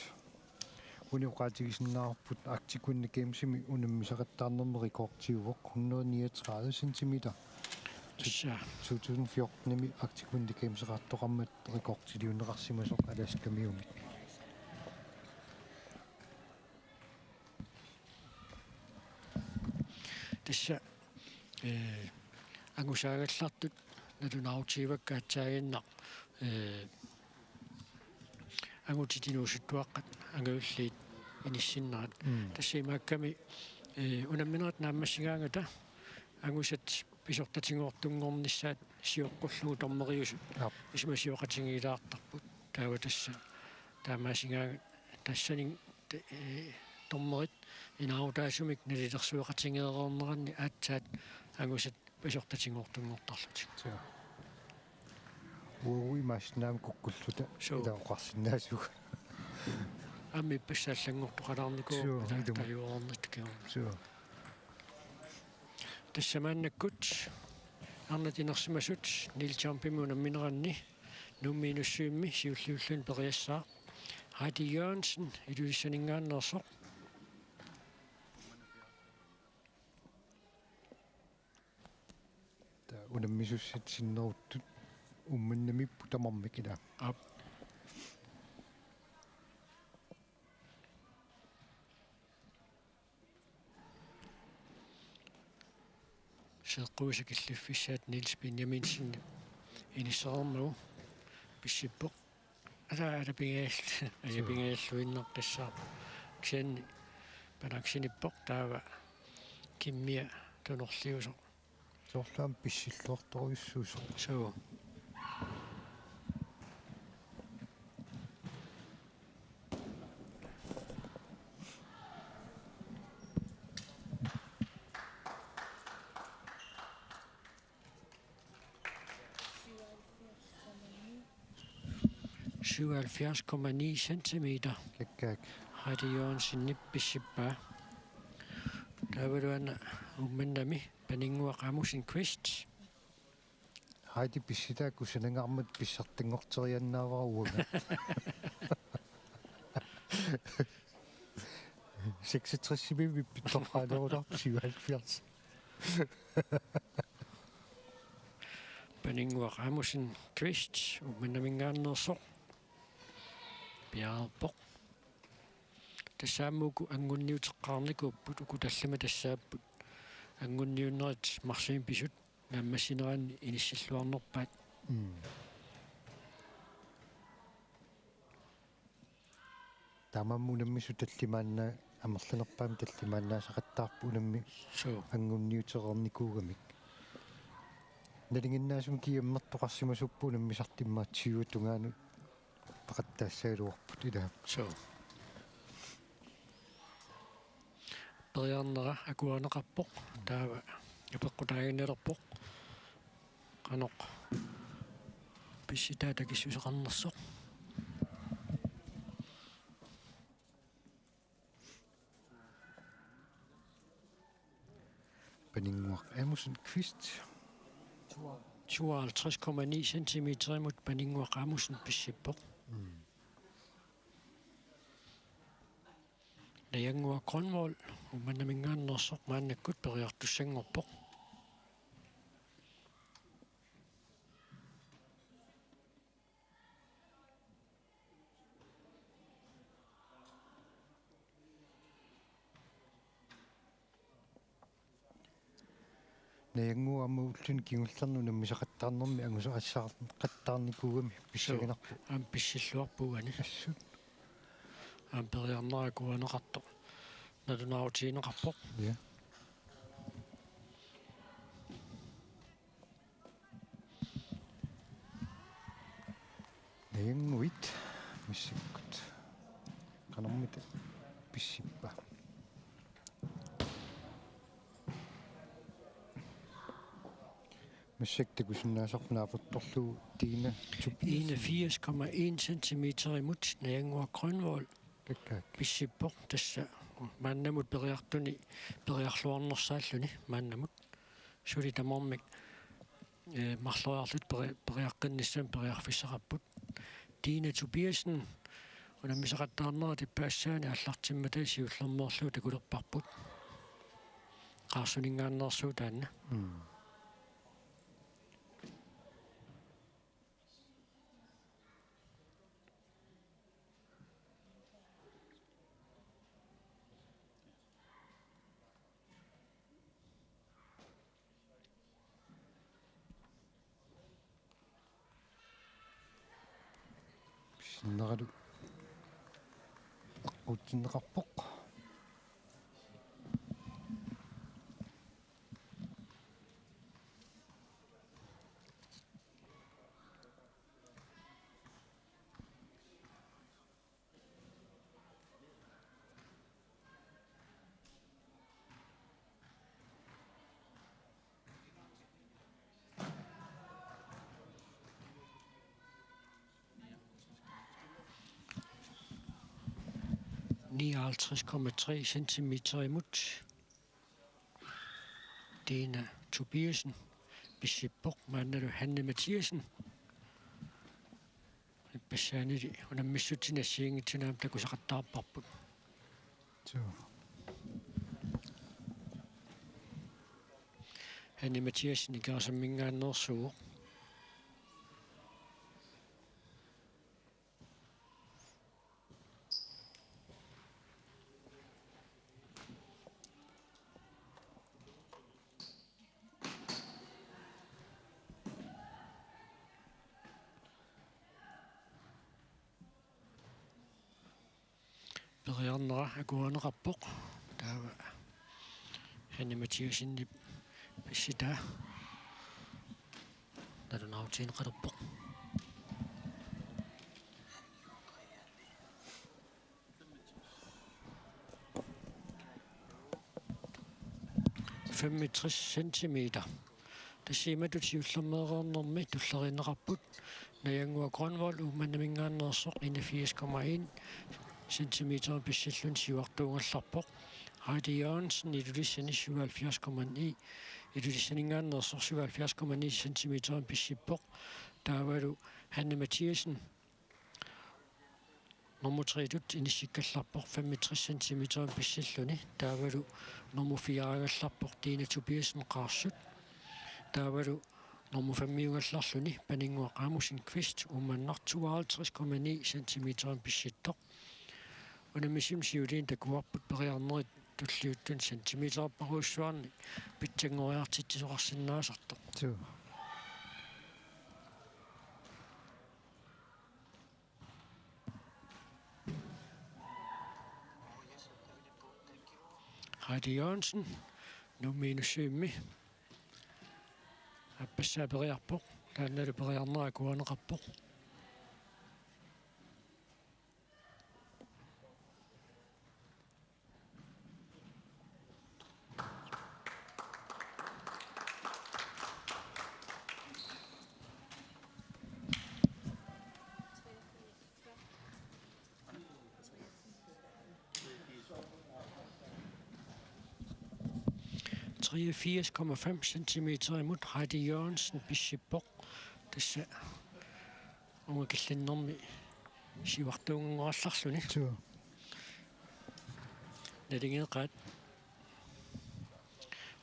Uani oqaatigisinnaavarput Arctic Winter Gamesimi unammisaqattaarnermi rekordiuvoq, hundrede niogtredive centimeter. Tassa. To tusind fjortenimi Arctic Winter Gameseqartoqarmat rekordiliunneqarsimasoq Alaskamiumit. Tassa, eh, angusaagallartut nalunaarutigaakka aatsaannguaq, eh, angutit inuusuttuaqqat angajulliit inissinnerat. Mm. Tassa imaakkami, eh, unamminerit naammassigaangata angusat pisortatinngortunngornissaat sioqqullugu dommeriusut. Aap. Isumasioqatigiilaartarput. Taava tassa taamaasigaangat tassani, eh, dommerit inaarutaasumik nalilersueqatigeereerneranni aatsaat angusat pisortatinngortunngortarlutik. Suu. Uagut imaassinnaammat kukkulluta. Suu. Ila oqarsinnaasugut. Aamma ippassaq allanngortoqalaarnikuuvoq. Suu, ila ilumut. Tajuarnittukium. Suu. Tassa maannakkut arnat inersimasut Neil Jumpimi unammineranni Nuummi Inussivimmi siulliulluni periassaaq Heidi Jørgensen Ilulissaninngaanneersoq. Taava unammisussat sinneruttut Uummannamiipput tamarmik, ilaa. Aap. Seeqquisa killiffissaat Niels Benjaminsen inissereermagu pissippoq. Ata, ata pingaal-, ata. Suu. Pingaalluinnaqqissaaq. Kisianni panaaksinippoq taava kimmia tunorliusoq. Soorlu aamma pissilluartorujussuusoq. Suu. Syvoghalvfjerds komma ni centimeter. Kakkaak. Heidi Jørgensenip pissippaa. Taavalu una Uummannami Paninnguaq Amussen Quist. Heidi, pissutaakku sanangaarmat pissartanngorteriaannaavara uanga. Seksogtresimi pippittorqaalerulaarpoq syvoghalvfjerds. Paninnguaq Amussen Quist Uummannaminngaanneersoq piareerpoq. Tassa aamma uku angunniuteqqaarnikuupput, uku tallimat tassaapput angunniunnerit marsimi pisut naammassineranni inissilluarnerpaat. Mm. Taamaammat unammisut tallimaanna amerlanerpaamik tallimaannaasaqattaarpoq unammi Suu. Angunniutereernikuugamik. Nalinginnaasumik kiammertoqarsimasuppoq unammisartut immaqa tyve tungaanut peqattaassagaluarput ilaa. Suu. Periarnera akuerineqarpoq. Taava apeqqutaaginnarpoq. Qanoq pissutaat takissuseqarnersoq. Paninnguaq Amundsen Kvist. Tooghalvtreds komma ni centimeterimut Paninnguaq Amundsen pissippoq. Mm. Najannguaq Grønvold, Uummannaminngaanneersoq, maannakkut periartussanngorpoq. Najannguaq aamma ulluni kingullerni unammisaqattaarnermi angusarissaaqattaarnikuugami pissaginarpoq. Aamma pissilluarpoq uani. Assut. Aamma periarnera akuerineqartoq. Nalunaarutigineqarpoq. Ja. Najannguit massakkut qanormita pissippa? Massakkut takusinnaasarput naapertorlugu Dina Tobiassen. Enogfirs komma en centimeterimut Najannguaq Grønvold Kakkaak. Pissippoq tassa maannamut periartuni periarluarnersaalluni maannamut. Suli tamarmik, eh, marloriarlutik peri-, periaqqinnissamik periarfissaqarput. Dina Tobiassen unammisaqattaarnera tippassaani aallartimmata siullermeerlugu takulerparput. Qaarsuninngaanneersoq taanna. Mm. Pissineralu aqutsinneqarpoq. Nioghalvtreds komma tre centimeterimut Dina Tobiassen pissippoq, maannalu Hanne Mathiassen. Ippassaanili unammissutsinni assigiinngitsunik aamma takusaqattaarparput. Suu. Hanne Mathiassen Ikerasamminngaanneersuuvoq. Periarnera akuerineqarpoq. Taava Hanne Mathiassenip pissitaa nalunaarutigineqalerpoq. Femogtres centimeter. Tassa imatut siullermeereernermi tulleriinneqarput. Najannguaq Grønvold Uummannaminngaanneersoq enogfirs komma en centimeter pissilluni siuartuugallarpoq. Heidi Jørgensen Ilulissani syvoghalvfjerds komma ni. Ilulissaninngaanneersoq syvoghalvfjerds komma ni centimeter pissippoq. Taavalu Hanne Mathiassen nummer tre-tut inissikkallarpoq femogtres centimeter pissilluni. Taavalu nummer fire-gallarpoq Dina Tobiassen Qaarsut. Taavalu nummer fem-iugallarluni Paninnguaq Amundsen Kvist Uummannaq tooghalvtreds komma ni centimeter pissittoq. Unammisut siuliini takuarput periarnerit tulliuttuni centimeterparujussuarnik pitsanngoriartitsisoqarsinnaasartoq. Suu. Heidi Jørgensen, Nuummi Inussivimmi. Aappassaa periarpoq, taannalu periarnera akuerineqarpoq. Treogfirs komma fem centimeterimut Heidi Jørgensen pissippoq. Tassa uunga killinnermi siuartuunngorallarluni. Suu. Naligeeqaat.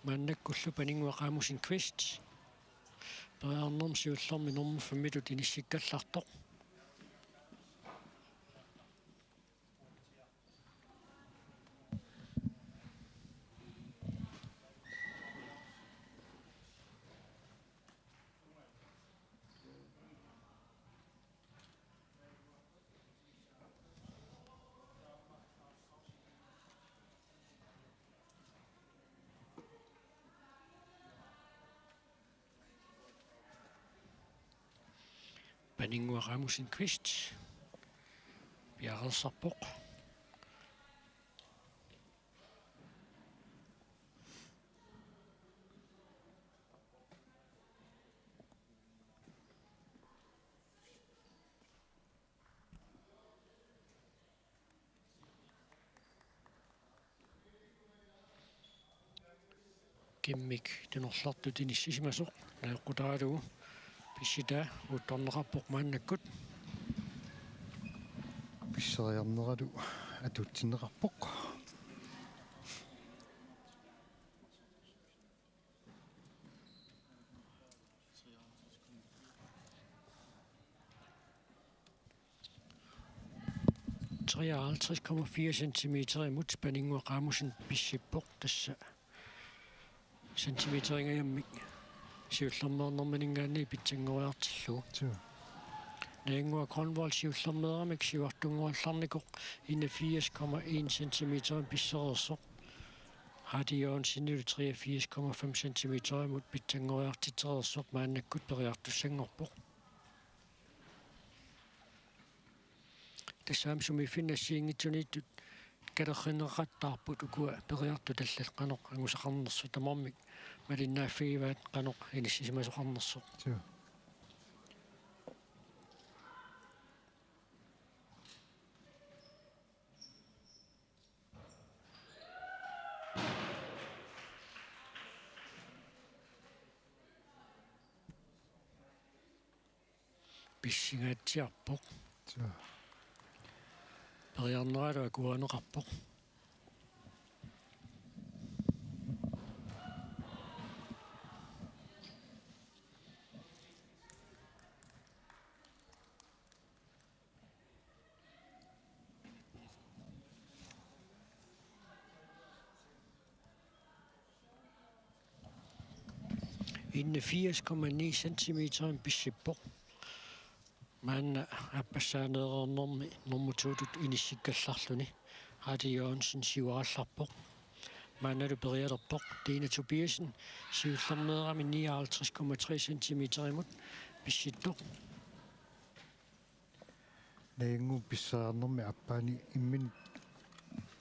Maannakkullu Paninnguaq Rasmussen Kvist periarnermi siullermi nummer femmitut inissikkallartoq. Paninnguaq Rasmussen Kvist piareersarpoq. Kimmik tunorlertut inissisimasoq najoqqutaralugu pissitaa uuttorneqarpoq maannakkut. Pisseriarneralu atuutsinneqarpoq. Treoghalvtreds komma fire centimeterimut Paninnguaq Rasmussen pissippoq, tassa centimeteringajammik siullermeernerminngaanniit pitsanngoriartillugu. Suu. Najannguaq Grønvold siullermeeramik siuartuunngorallarnikoq enogfirs komma en centimeterimik pissereersoq. Heidi Jørgensenilu treogfirs komma fem centimeterimut pitsanngoriartitsereersoq maannakkut periartussanngorpoq. Tassa aamma sumiiffinni assigiinngitsuniittut kalerrinneqattaarput ukua periartut allat qanoq angusaqarnersut, tamarmik malinnaaffigivaat qanoq inissisimasoqarnersoq. Suu. Pissingaatsiarpoq. Suu. Periarneralu akuerineqarpoq. Enogfirs komma ni centimeterimik pissippoq. Maanna aappassaaneereernermi nummer to-tut inissikkallarluni Heidi Jørgensen siuarallarpoq. Maannalu perialerpoq Dina Tobiassen siullermeerami nioghalvtreds komma tre centimeterimut pissittoq. Najannguup pisseriarnermi aappaani imminut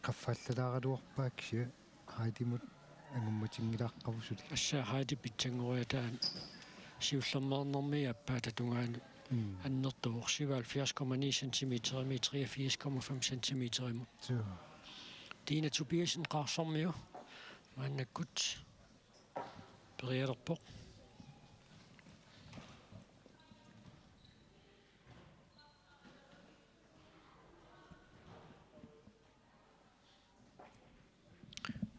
qaffaallalaaraluarpaa, kisianni Heidimut angummatinngilaarpaa suli. Tassa Heidi pitsanngoriataa siullermeernermi aappaata tungaanut. Mm. Annertooq syvoghalvfjerds komma ni centimeterimik treogfirs komma fem centimeterimut. Suu. Dina Tobiassen Qaarsormiu maannakkut perialerpoq.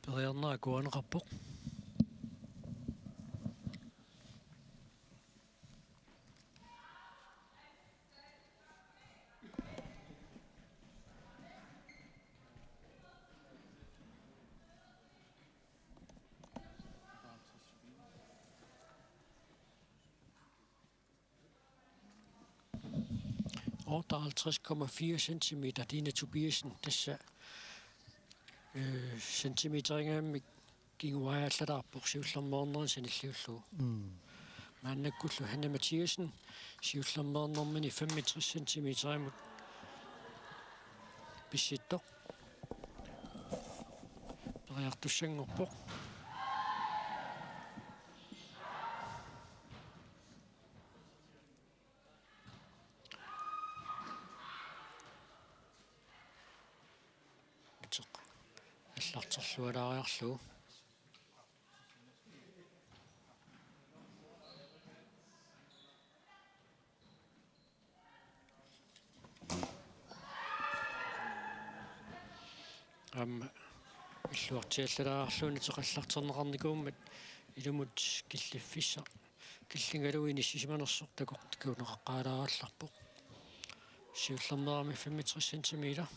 Periarnera akuerineqarpoq. Otteoghalvtreds komma fire centimeter, Dina Tobiassen, tassa Øh, centimeterinngaanniit kinguariallalaarpoq siullermeernermini sanilliullugu. Mm. Maannakkullu Hanne Mathiassen siullermeernermini femogtres centimeterimut pissittoq. Periartussanngorpoq. Uteq allarterlualaariarlugu. Aamma illuartiallalaarlugu uteq allarterneqarnikuummat ilumut killiffissaq killingalu inissisimanersoq takoq takuneqaqqaalaarallarpoq. Siullermeerami femogtres centimeter.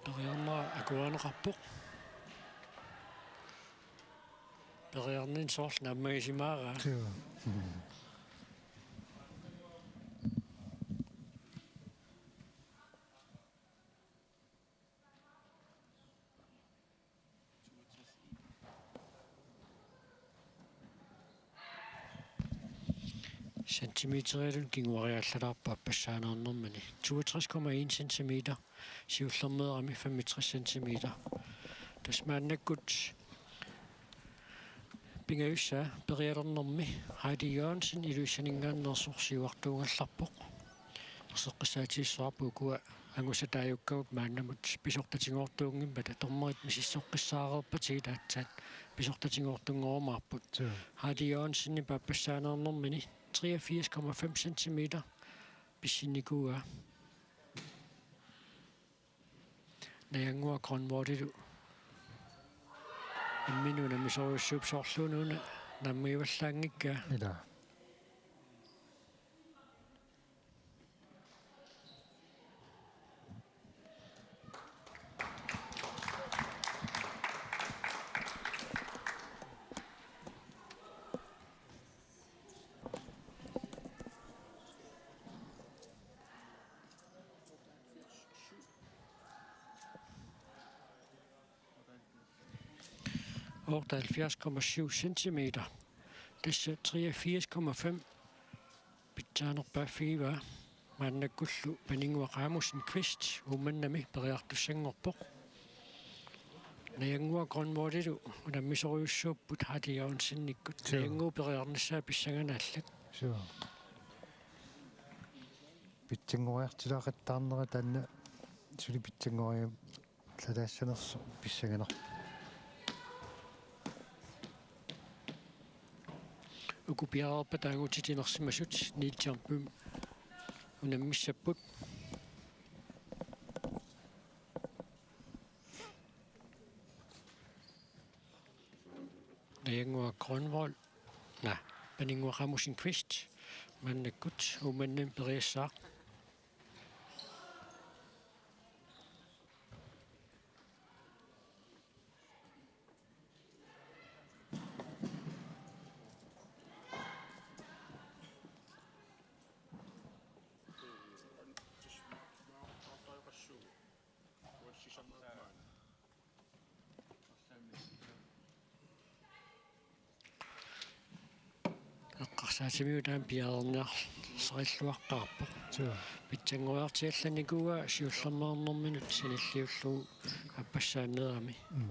Periarnera akuerineqarpoq. Periarnini soorlu naammagisimavaa. Joo. Mm. Centimeterilu kinguariallalaarpoq aappassaaneernermini. Toogtres komma en centimeter, siullermeerami femogtres centimeter. Tassa maannakkut pingajussaa perialernermi Heidi Jørgensen Ilulissaninngaanneersoq siuartuugallarpoq. Erseqqissaatigissavarput ukua angusat taajukkamut maannamut pisortatigoortuunngimmata, dommerit misissoqqissaareerpatigit aatsaat pisortatigoortunngorumaarput. Joo. Heidi Jørgensenip aappassaaneernermini treogfirs komma fem centimeter pissinnikuuaa. Najannguaq Grønvoldilu imminut unammisorujussuuvoq, soorluuna una naammagivallaanngikkaa. Ilaa. Otteoghalvfjerds komma syv centimeter. Tassa treogfirs komma fem pitsaanerpaaffigivaa. Maannakkullu Paninnguaq Rasmussen Kvist Uummannami periartussanngorpoq. Najannguaq Grønvoldilu unammisorujussuupput Heidi Jørgensenikkut. Joo. Najannguup periarnissaa pissanganaallat. Joo. Pitsanngoriartulaaqattaarnera taanna suli pitsanngoriartulaassanersoq pissanganarpoq. Uku piareerpata angutitinersimasut Niels Jørgen Bøhm unammissapput. Najannguaq Grønvold. Naa, Paninnguaq Rasmussen Kvist. Maannakkut Uummannami periassaaq. Eqqarsaatimigut taanna piareerniarsarilluaqqaarpoq. Joo. Pitsanngoriartiallanikuuaa siullermeernerminut sanilliullugu aappassaaneerami. Mm.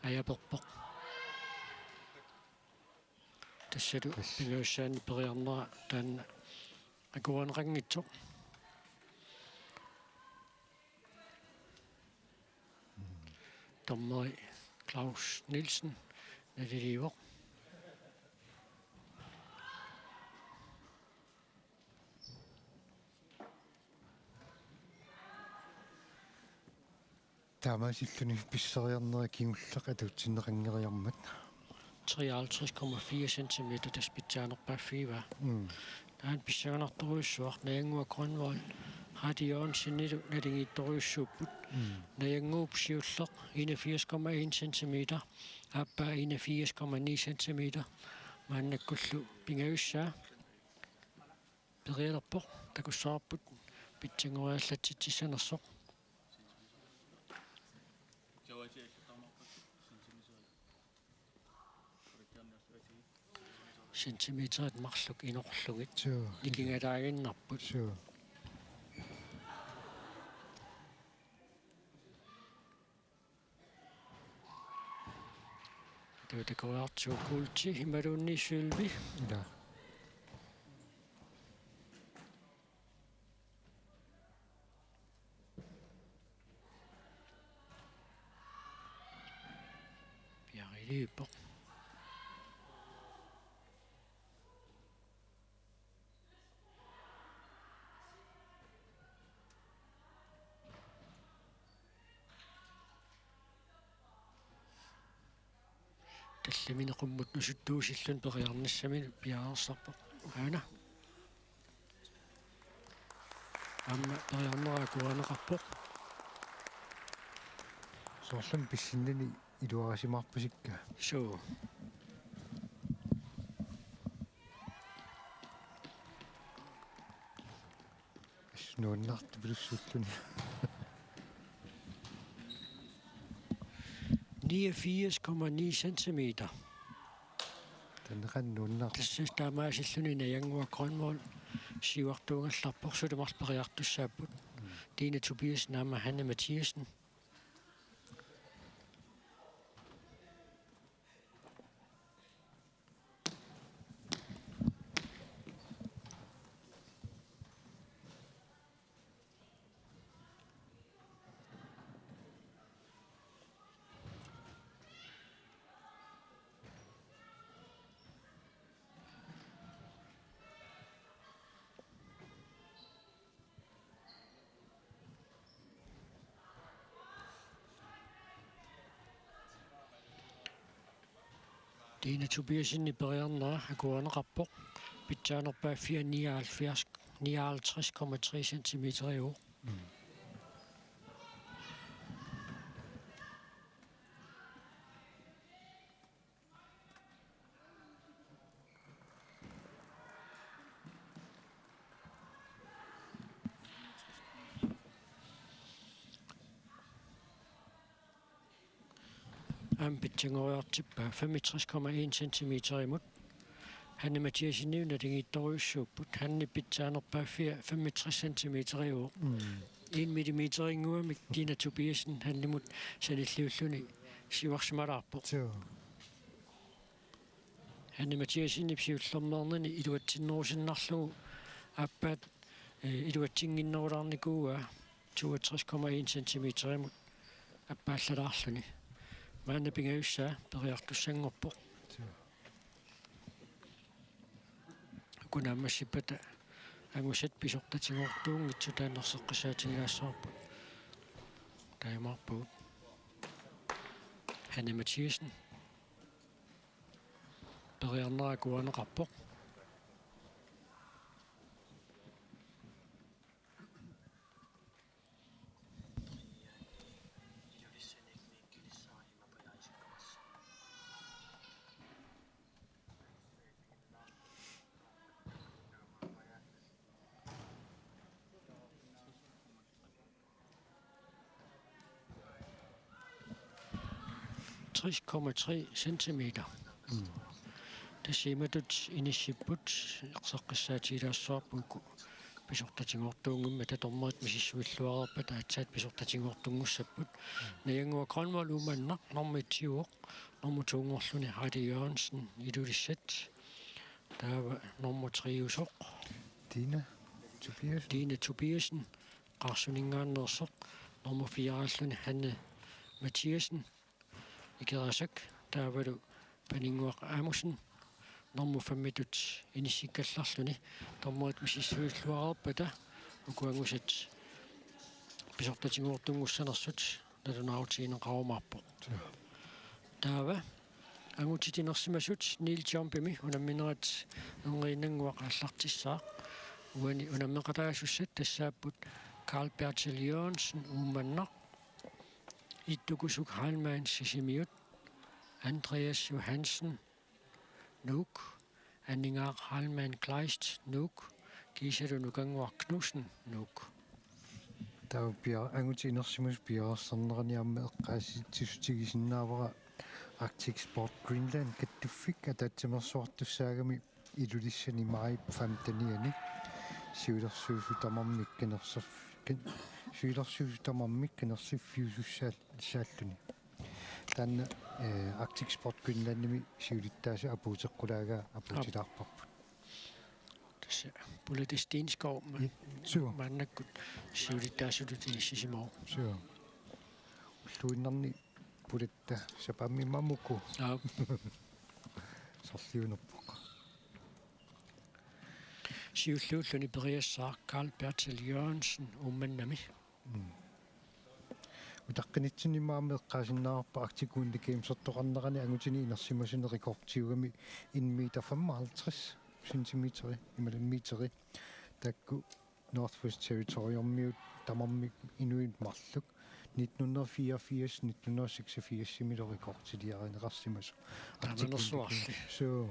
Ajaperpoq. Tassalu pingajussaani periarnera taanna akuerineqanngitsoq. Dommeri Claus Nielsen naliliivoq. Taamaasilluni pisseriarnera kingulleq atuutsinneqanngeriarmat. Treoghalvtreds komma fire centimeter tassa pitsaanerpaaffigivaa. Mm. Taanna pissanganartorujussuaq Najannguaq Grønvold, Hardy Jørgensenilu naligiittorujussuupput. Mm. Najannguup siulleq enogfirs komma en centimeter, aappaa enogfirs komma ni centimeter. Maannakkullu pingajussaa perialerpoq, takussavarput pitsanngoriallatsitsissanersoq. Centimeterit marluk inorlugit. Suu. Nikingalaaginnarput. Suu. Taava takoriartigu Kuulti imaluunniit Sølvi. Ila. Piareerpoq. Tallimanik qummut nusuttuusilluni periarnissaminik piareersarpoq. Aana. Aamma periarnera akuerineqarpoq. Soorlumi pissinnani iluarisimaarpasikka. Suu. Nuannartupilussuulluni. Niogfirs komma ni centimeter. Taanna qanoq nuannar-. Tassa taamaasilluni Najannguaq Grønvold siuartuugallarpoq, suli marluk periartussaapput. Mm. Dina Tobiassen aamma Hanne Mathiassen. Dina Tobiassenip periarnera akuerineqarpoq. Pitsaanerpaaffia nioghalvfjerds, nioghalvtreds komma tre centimeteriuvoq. Mm. Aamma pitsanngoriartippaa femogtres komma en centimeterimut. Hanne Mathiassenip naligiittorujussuupput. Hannep pitsaanerpaaffia femogtres centimeteriuvoq. Mm. En millimeterinnguamik Dina Tobiassen Hannemut sanilliulluni siuarsimalaarpoq. Suu. Hanne Mathiassenip siullermeernini iluatsinnerusinnarlugu aappaat, eh, iluatsinnginnerulaarnikuuaa toogtres komma en centimeterimut appaallalaarluni. Maanna pingajussaa periartussanngorpoq. Uku naammassippata angusat pisortatigoortuunngitsut taanna erseqqissaatigilaassavarput. Taamaappagut. Hanne Mathiassen. Periarnera akuerineqarpoq. Tres komma tre centimeter. Mm. Tassa imatut inissipput, erseqqissaatigilaassavarput uku pisortatigoortuunngimmata, dommerit misissuilluareerpata aatsaat pisortatigoortunngussapput. Najannguaq Grønvold Uummannaq, normu etsiuvoq, normu toonngorluni Hardy Jørgensen Ilulissat. Taava normu triusoq Dina Tobiassen. Dina Tobiassen, Qaarsuninngaanneersoq, normu firealluni Hanne Mathiassen, Ikerasak, taavalu Paninnguaq Amussen, normu femmitut inissikkallarluni, dommerit misissuilluareerpata uku angusat pisortatigoortunngussanersut nalunaarutigineqarumaarpoq. Taava angutit inersimasut Neil Jumpimi unamminerat Erniinnannguaq aallartissaaq. Uani unammeqataasussat tassaapput Carl Bertil Jørgensen, Uummannaq, Ittukusuk Heilmann, Sisimiut, Andreas Johansen, Nuuk, Aningaaq Heilmann Kleist, Nuuk, kiisalu Nukannguaq Knudsen, Nuuk. Taava pia-, angutit inersimasut piareersarnerani aamma eqqaasitsissutigisinnaavara Arctic Sport Greenland kattuffik ataatsimeersuartussaagami Ilulissani maajip femtenianni siulersuisut tamarmik qinerserf-, qin-, siulersuisut tamarmik qinersiffiusussaal-, saalluni. Taanna, eh, Arctic Sport Greenlandimi siulittaasut apuuteqqulaagaa apuutilaarparput. Tassa Pulette Steenskov ma-, Suu. Maannakkut siulittaasutut inissisimavoq. Suu. Ulluinnarni Pulette sapaammi mamuku. Aap. Sorliunerpoq. Siulliulluni periassaaq Carl Bertil Jørgensen Uummannami. Mm. Utaqqinitsinni aamma eqqaasinnaavarput Arctic Winter Gamesertoqarnerani angutini inersimasuni rekordiugami en meter femoghalvtreds centimeteri, imaluunniit meteri. Taakku Northwest Territoriumiut tamarmik inuit marluk nitten hundrede fireogfirs, nitten hundrede seksogfirsimilu rekordiliarineqarsimasut. Taamanersuarli. Suu.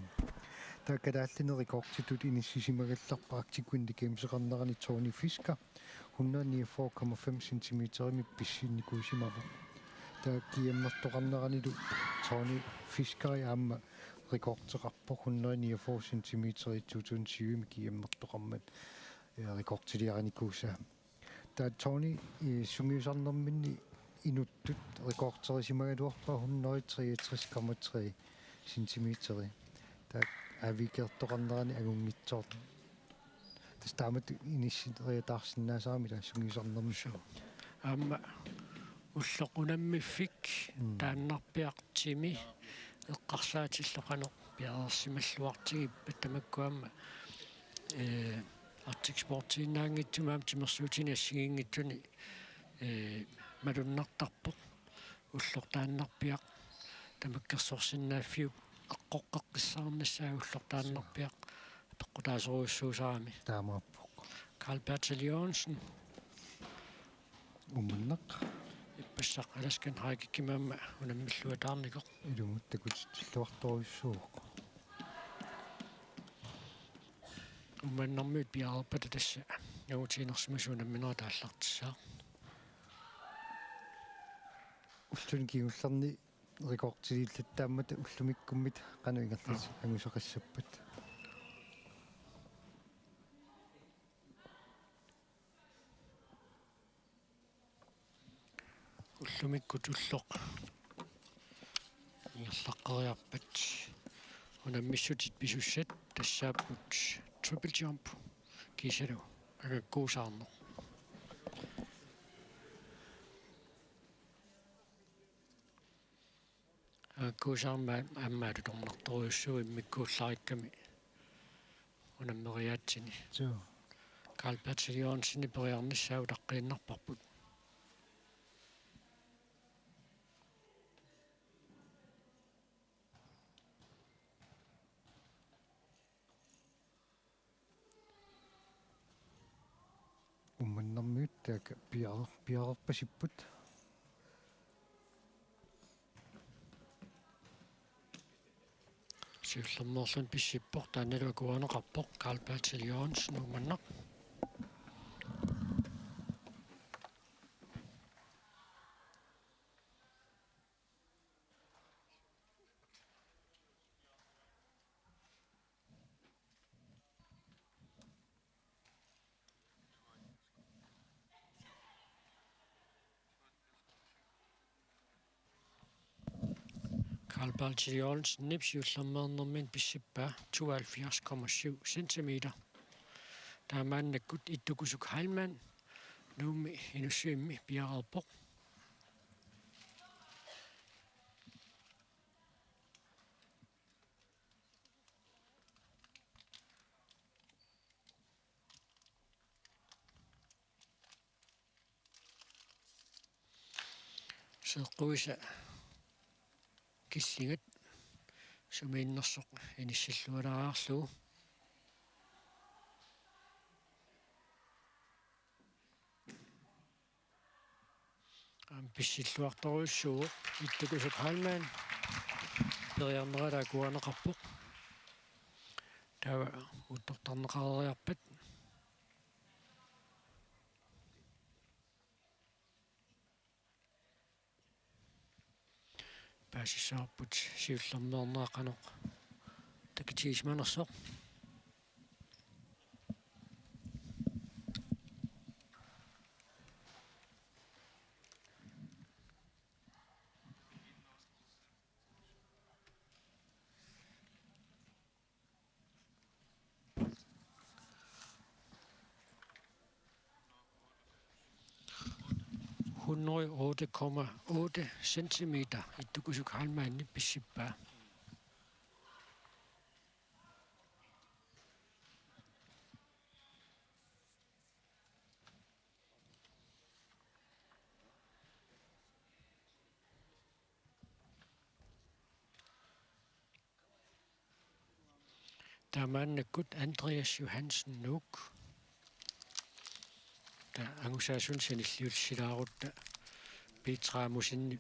Taava kalaallinik rekorditut inissisimagallarput Arctic Winter Gameseqarnerani Tony Fisker hundrede niogfyrre komma fem centimeterimik pissinnikuusimavoq. Taava G M-ertoqarneranilu Tony Fisker aamma rekordeqarpoq hundrede niogfyrre centimeter i to tusind tyve-mi G M-ertoqarmat, eh, rekordiliarinikuusaa. Taava Tony, eh, sungiusarnerminni inuttut rekorderesimagaluarpaa hundrede treogtres komma tre centimeteri. Taava A V G-ertoqarnerani angunngitsoortoq. Tassa taamatut inisseriataarsinnaasarami taava sungiusarnermi. Suu. Aamma ulloq unammiffik Mm. taannarpiaq timi eqqarsaatillu qanoq piareersimalluartigippat tamakku aamma, eh, Arctic Sportsiinnaanngitsumi aamma timersuutini assigiinngitsuni, eh, malunnartarpoq. Ulloq taannarpiaq tamakkersorsinnaaffiup eqqoqqeqqissaarnissaa ulloq taannarpiaq peqqutaasorujussuusarami. Taamaappoq. Carl Bertil Jørgensen. Uummannaq. Ippassaq Alaskan High Kickimi aamma unammilluataarnikoq. Ilumut takutitsilluartorujussuuvoq. Uummannarmiut piareerpata tassa angutit inersimasut unamminerat aallartissaaq. Ulluni kingullerni rekordiliillattaammata ullumikkummit qanoq ingerlatit Aa. angusaqassappat? Ullumikkut ulloq ingerlaqqeriarpat unammissutit pisussat tassaapput triple jump kiisalu angakkuusaarneq. Angakkuusaarmat aamma atutornartorujussuuvoq immikkuullarikkami unammeriaatsini. Suu. Carl Bertil Jørgensenip periarnissaa utaqqiinnarparput. Uummannarmiut taakku piareer-, piareerpasipput. Siullermeerluni pissippoq, taannalu akuerineqarpoq, Carl Bertil Jørgensen, Uummannaq. Carl Bertil Jørgensenip siullermeernermini pissippaa tooghalvfjerds komma syv centimeter. Taamaannakkut Ittukusuk Heilmann Nuummi Inussivimmi piareerpoq. Seeqquisa killingat sumiinnersoq inissillualaariarlugu. Aamma pissilluartorujussuuvoq Ittukusup Heilmann. Periarnera akuerineqarpoq. Taava uuttortarneqareeriarpat. Paasissavarput siullermeerneq qanoq takitiisimanersoq. Hundrede otte komma otte centimeter Ittukusuk Heilmannip pissippaa. Taamaannakkut Andreas Johansen, Nuuk. Taava angusaasunik sanilliussilaarutta Petra Amussen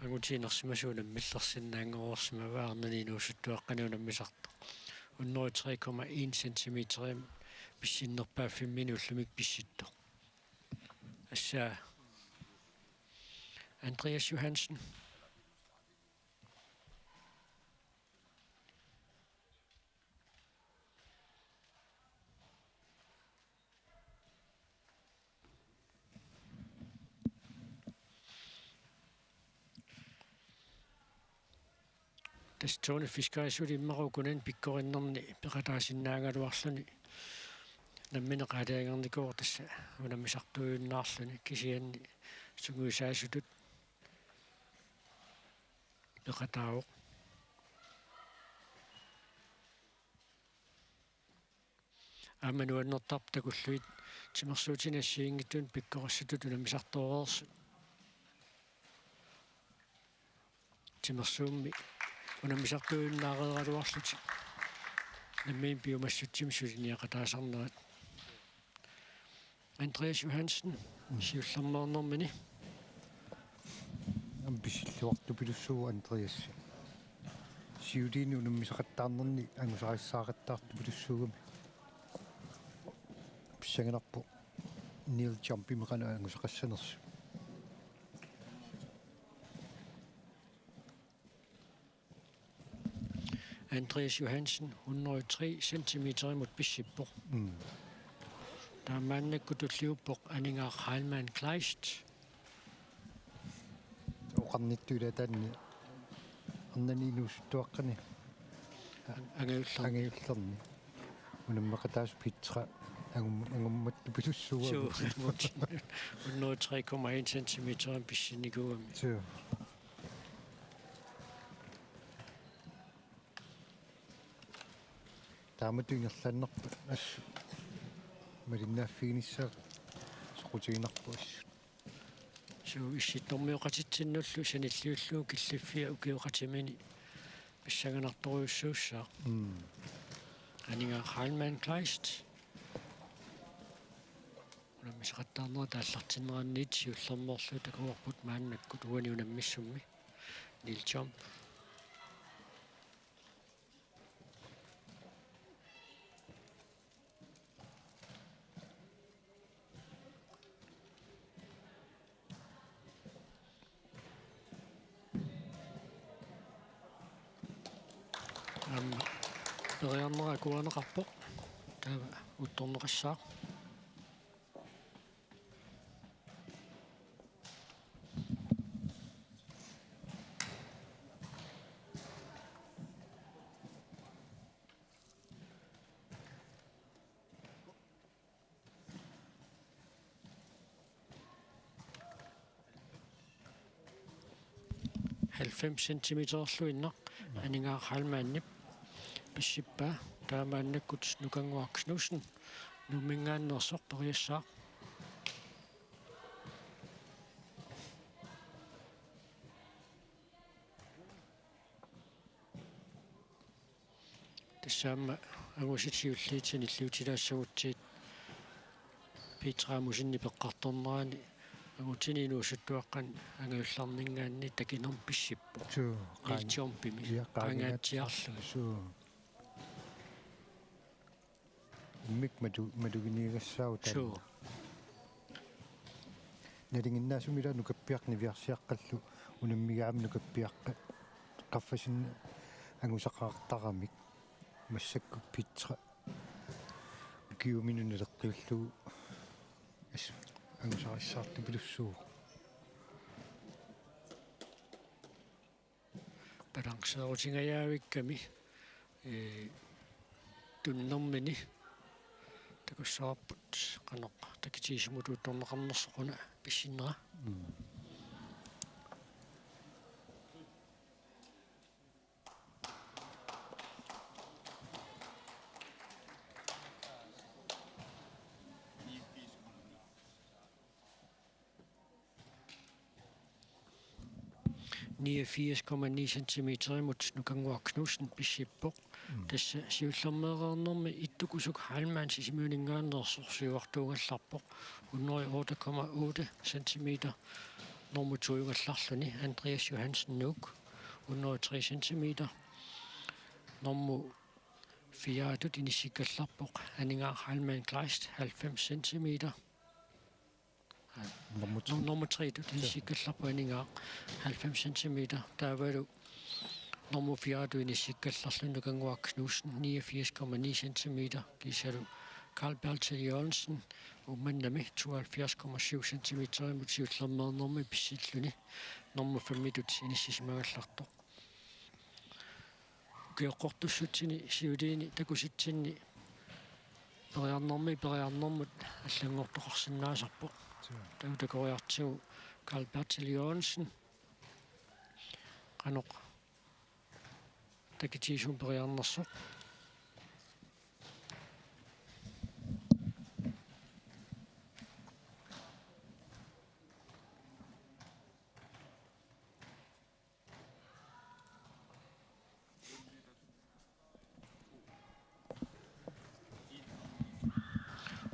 angutiinersimasoq unammillersinnaanngorsimavaa arnani inuusuttuaqqani unammisartoq. Hundrede tre komma en centimeter pissinnerpaaffimmini ullumikkut pissittoq. Tassa Andreas Johansen. Tassa Tony Fiskeri suli immaqa ukunani pikkorinnerni peqataasinnaagaluarluni nammineq aalajangernikuuvoq tassa unammisartuujunnaarluni, kisianni sungiusaasutut peqataavoq. Aamma nuannertarpoq takullugit timersuutinik assigiinngitsunik pikkorissutut unammisartooreersut. Timersuummi unammisartuujunnaareeraluarlutik nammineq piumassutsimik suliniaqataasarnerat. Andreas Johansen, mm, siullermeernermini. Aamma pissilluartupilussuuvoq Andreas. Siuliini unammisaqattaarnerni angusarissaaqattaartupilussuugami. Pissanganarpoq kneel jumpimik qanoq angusaqassanersoq. Andreas Johansen, hundrede og tre centimeterimut pissippoq. Mm. Taamaannakkut tulliuppoq Aningaaq Heilmann Kleist. Oqarnittut ila taanna arnani inuusuttuaqqani. Angajullerni. Angajullerni. Unammeqataasoq Petra angum-, angummattupilussuuvoq. Suu, hundrede og tre komma en centimeter pissinnikuugami. Suu. Taamatut ingerlaannarpoq assut malinnaaffiginissaa soqutiginarpoq assut. Suu, issittormioqatitsinnullu sanilliullugu killiffia ukioqatimini pissanganartorujussuussaaq. Mm. Aningaaq Heilmann Kleist. Unammisaqattaarnerat aallartinneraniit siullermeerlugu takuarput maannakkut uani unammissummi. Kneel jump. Aamma periarnera akuerineqarpoq. Taava uuttorneqassaaq. Halvfems centimeterluinnaq Aningaaq Heilmannip pissippaa, taamaannakkut Nukannguaq Knudsen Nuumminngaanneersoq periassaaq. Tassa aamma angusit siulliit sanilliutilaassagutsigit Peter Amossenip eqqartornerani angutini inuusuttuaqqani angajullarninngaanniit takinermut pissippoq. Suu, Niels qaang-, Jumpimi. Ja, qaangaatsiarlugit. Suu. Immikkut matu-, matuginiagassaavoq taanna. Suu. Nalinginnaasumik ila nukappiaqqat niviarsiaqqallu unammigaamik nukappiaqqat qaffasinneq angusaqartaramik. Massakkut Peter ukiuminut naleqqiullugu as-, angusarissaartupilussuuvoq. Balanceerutingajaavikkami, ee, tunnermini takussavarput qanoq takitigisumut uuttorneqarnersoq una pissinnera. Mm. Niogfirs komma ni centimeterimut Nukannguaq Knudsen pissippoq. Mm. Tassa siullermeereernermi Ittukusuk Heilmann Sisimiuninngaanneersoq siuartuugallarpoq, hundrede otte komma otte centimeter. Nummer to-ugallarluni Andreas Johansen Nuuk, hundrede tre centimeter. Nummer fire-tut inissikkallarpoq Aningaaq Heilmann Kleist, halvfems centimeter. Nummer tre. Num-, nummer tre-tut inissikkallarpoq Aningaaq, halvfems centimeter. Taavalu nummer fire-tut inissikkallarluni Nukannguaq Knudsen, niogfirs komma ni centimeter. Kiisalu Carl Bertel Jørgensen Uummannami, tooghalvfjerds komma syv centimeterimut siullermeernermi pissilluni nummer fem-itut inissisimagallartoq. Ukioqqortussutsini siuliini takusitsinni periarnermi periarnermut allanngortoqarsinnaasarpoq. Suu. Taava takoriartigu Carl Bertel Jørgensen qanoq takitigisumik periarnersoq.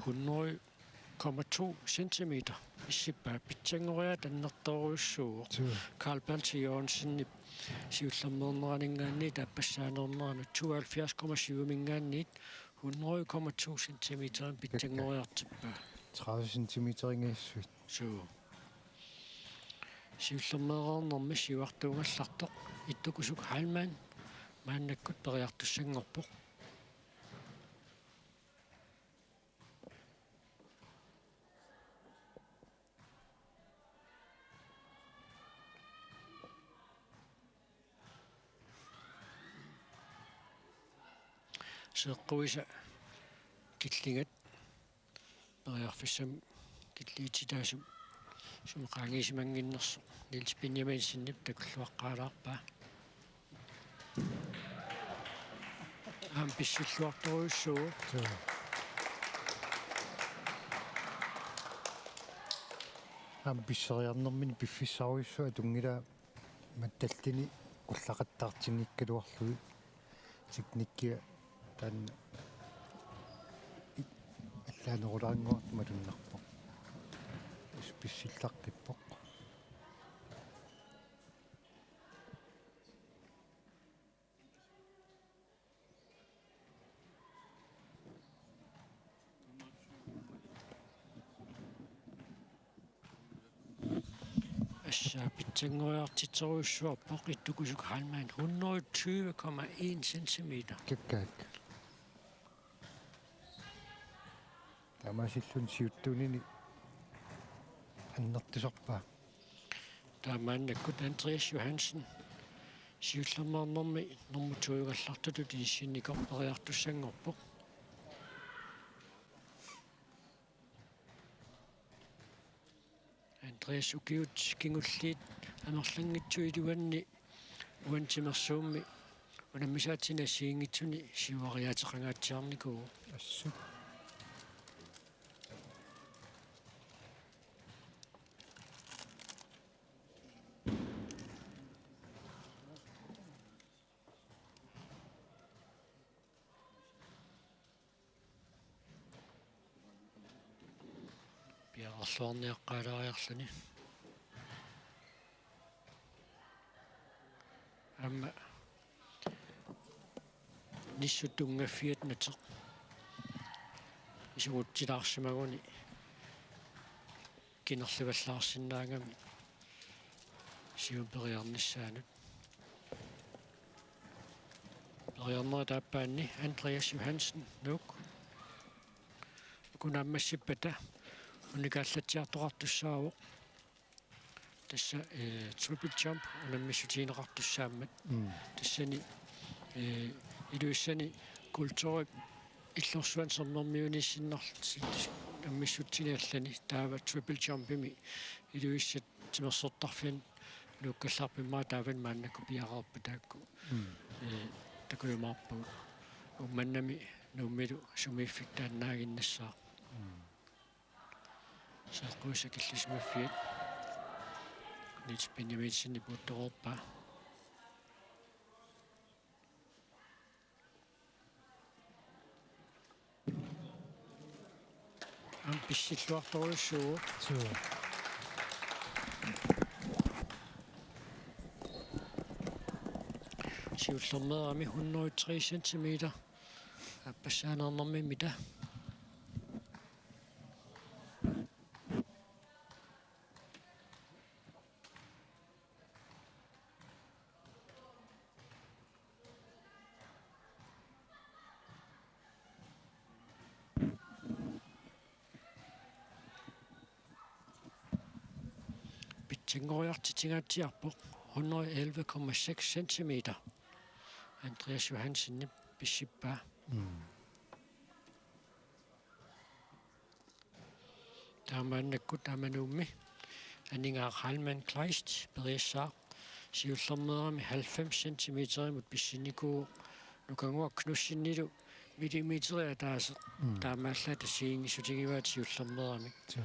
Hundrede komma to centimeter. Issippaa pitsanngoriaatsit annertoorujussuuvoq. Suu. Carl Bertel Jørgensenip siullermeerneraninngaanniit aappassaaneerneranut tooghalvfjerds komma syv-iminngaanniit hundrede komma to centimeterimik pitsanngoriartippaa. Tredive centimeterinngaanniit. Suu. Siullermeereernermi siuartuugallartoq Ittukusuk Heilmann maannakkut periartussanngorpoq. Seeqquisa killingat periarfissamik killiutitaasumik sumik qaangiisimannginnersoq Niels Benjaminsenip takulluaqqaalaarpaa. Aamma pissilluartorujussuuvoq. Suu. Aamma pisseriarnermini piffissarujussuaq atunngilaa, mattallini ullaqattaartinngikkaluarlugit teknikkia taanna i-, allaanerulaannguartoq malunnarpoq. Tassa pissillaqqippoq. Assa pitsanngoriartitserujussuarpoq Ittukusuk Heilmann, hundrede tyve komma en centimeter. Kakkaak. Taamaasilluni siuttuunini annertusarpaa. Taamaannakkut Andreas Johansen siullermeernermi nummer to-ugallartutut inissinnikoq periartussanngorpoq. Andreas, ukiut kingulliit amerlanngitsut iluanni uani timersuummi unammisaatini assigiinngitsuni siuariaateqangaatsiarnikuuvoq. Assut. Arluarniaqqaalaariarluni. Aamma nissut tunngaffiat nateq isugutsilaarsimaguni kinerlivallaarsinnaagami siumut periarnissaanut. Periarnerit aappaanni Andreas Johansen, Nuuk. Uku naammassippata unikaallatsiartoqartussaavoq. Tassa, eh, triple jump unammissutigineqartussaammat. Mm. Tassani, eh, Ilulissani kulturip illorsuani sermermiuniissinnarl-, unammissutsini allani taava triple jumpimi Ilulissat timersortarfiani nuukkallarpimmaa taavani maannakkut piareerput taakku. Mm. Eh, takujumaarpagut. Uummannami Nuummilu sumiiffik taannaaginnassaaq. Mm. Seeqquissat killisimaffiat. Niels Benjaminsenip uuttoreerpaa. Aamma pissilluartorujussuuvoq. Suu. Siullermeerami hundrede og tre centimeter. Aappassaaneernermimita. Pitsanngoriartitsigaatsiarpoq hundrede elleve komma seks centimeter. Andreas Johansenip pissippaa. Mm. Taamaannakkut tamanummi Aningaaq Heilmann Kleist periassaaq siullermeerami halvfems centimeterimut pissinikuuvoq Nukannguaq Knudsenilu millimeteri ataaseq. Mm. Taamaallaat assigiinngissutigivaat siullermeeramik. Suu.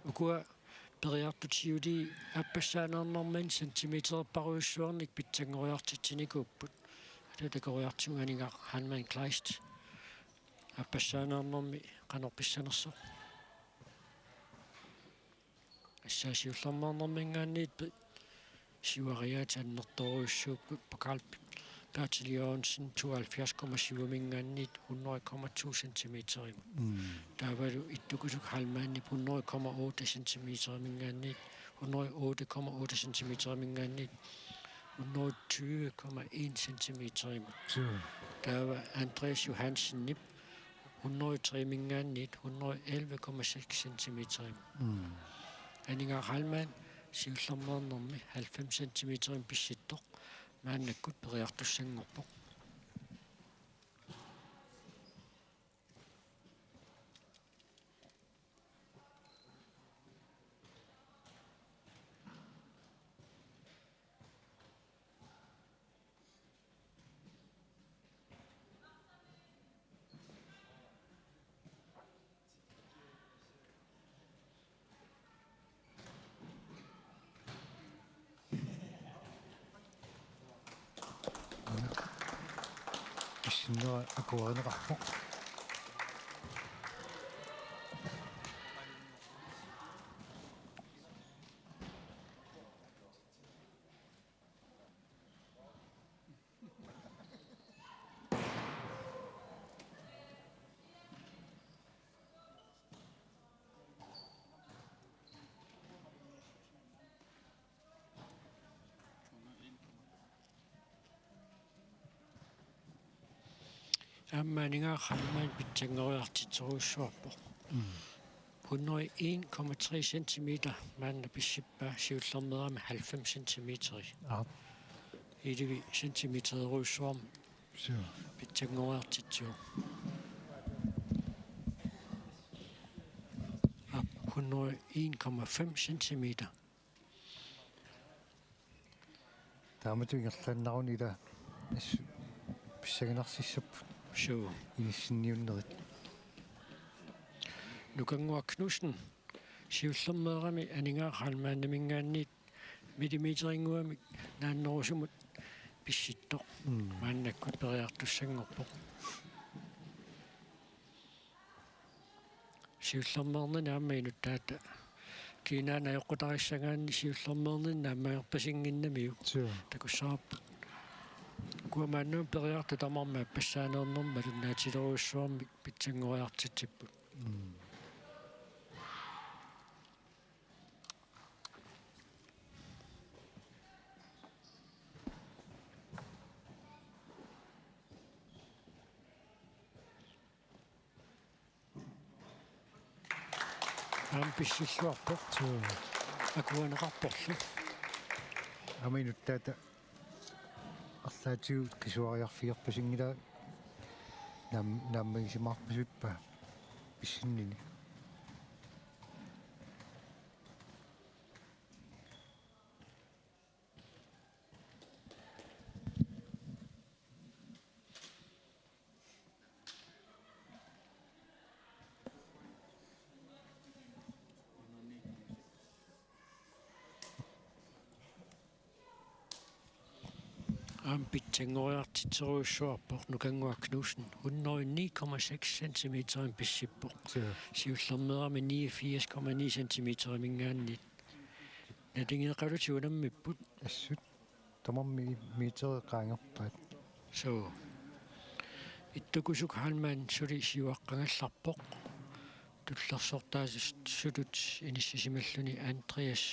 Ukua periartutiuli aappassaaneernermini centimetererparujussuarnik pitsanngoriartitsinikuupput. Ata takoriartigu Aningaaq Heilmann Kleist. Aappassaaneernermi qanoq pissanersoq. Assaasiullermeernerminngaanniit pe-, siuariaat annertoorujussuupput, Pokal Bertel Jørgensen tooghalvfjerds komma syviminngaanniit hundrede komma to centimeterimut. Mm. Taavalu ittukusuk Heilmannip hundrede komma otte centimeteriminngaanniit, hundrede otte komma otte centimeteriminngaanniit, hundrede tyve komma en centimeterimut. Suu. Taava Andreas Johansenip hundrede treminngaanniit hundrede elleve komma seks centimeterimut. Mm. Aningaaq Heilmann siullermeernermi halvfems centimeterimik pissittoq maannakkut periartussanngorpoq. Pissinera akuerineqarpoq. Aamma Aningaaq Heilmann pitsanngoriartitserujussuarpoq. Mm. Hundrede en komma tre centimeter maanna pissippaa siullermeerami halvfems centimeteri. Aap. Elleve centimetererujussuarmik. Suu. Pitsanngoriartitsivoq. Aap, hundrede en komma fem centimeter. Taamatut ingerlaannaruni ila assut pissanganarsimassapput. Suu. Inissinniunnerit. Nukannguaq Knudsen siullermeerami Aningaaq Heilmannimingaanniit millimeterinnguamik naannerusumut pissittoq. Mm. Maannakkut periartussanngorpoq. Siullermeernerni aamma inuttaata kiinaana ajoqutarissagaanni siullermeernerni aamma erpasinnginnamiuk. Suu. Takussavarput. Ukua maannamut periartut tamarmik aappassaaneernermik malinnaatilerujussuarmik pitsanngoriartitsipput. Mm. Aamma pissilluarpoq. Suu. Akuerineqarporlu. Aamma inuttaata arlaatigut qisuariarfigerpasinngilaa naam-, naammagisimaarpasippa pissinnini. Aamma pitsanngoriartitserujussuarpoq Nukannguaq Knudsen, hundrede ni komma seks centimeterimik pissippoq. Suu. Siullermeerami niogfirs komma ni centimeteriminngaanniit. Nalingeeqalutik unammipput. Assut. Tamarmik meterit qaangerpaat. Suu. Ittukusuk Heilmann suli siuaqqagallarpoq. Tullersortaasutut inissisimalluni Andreas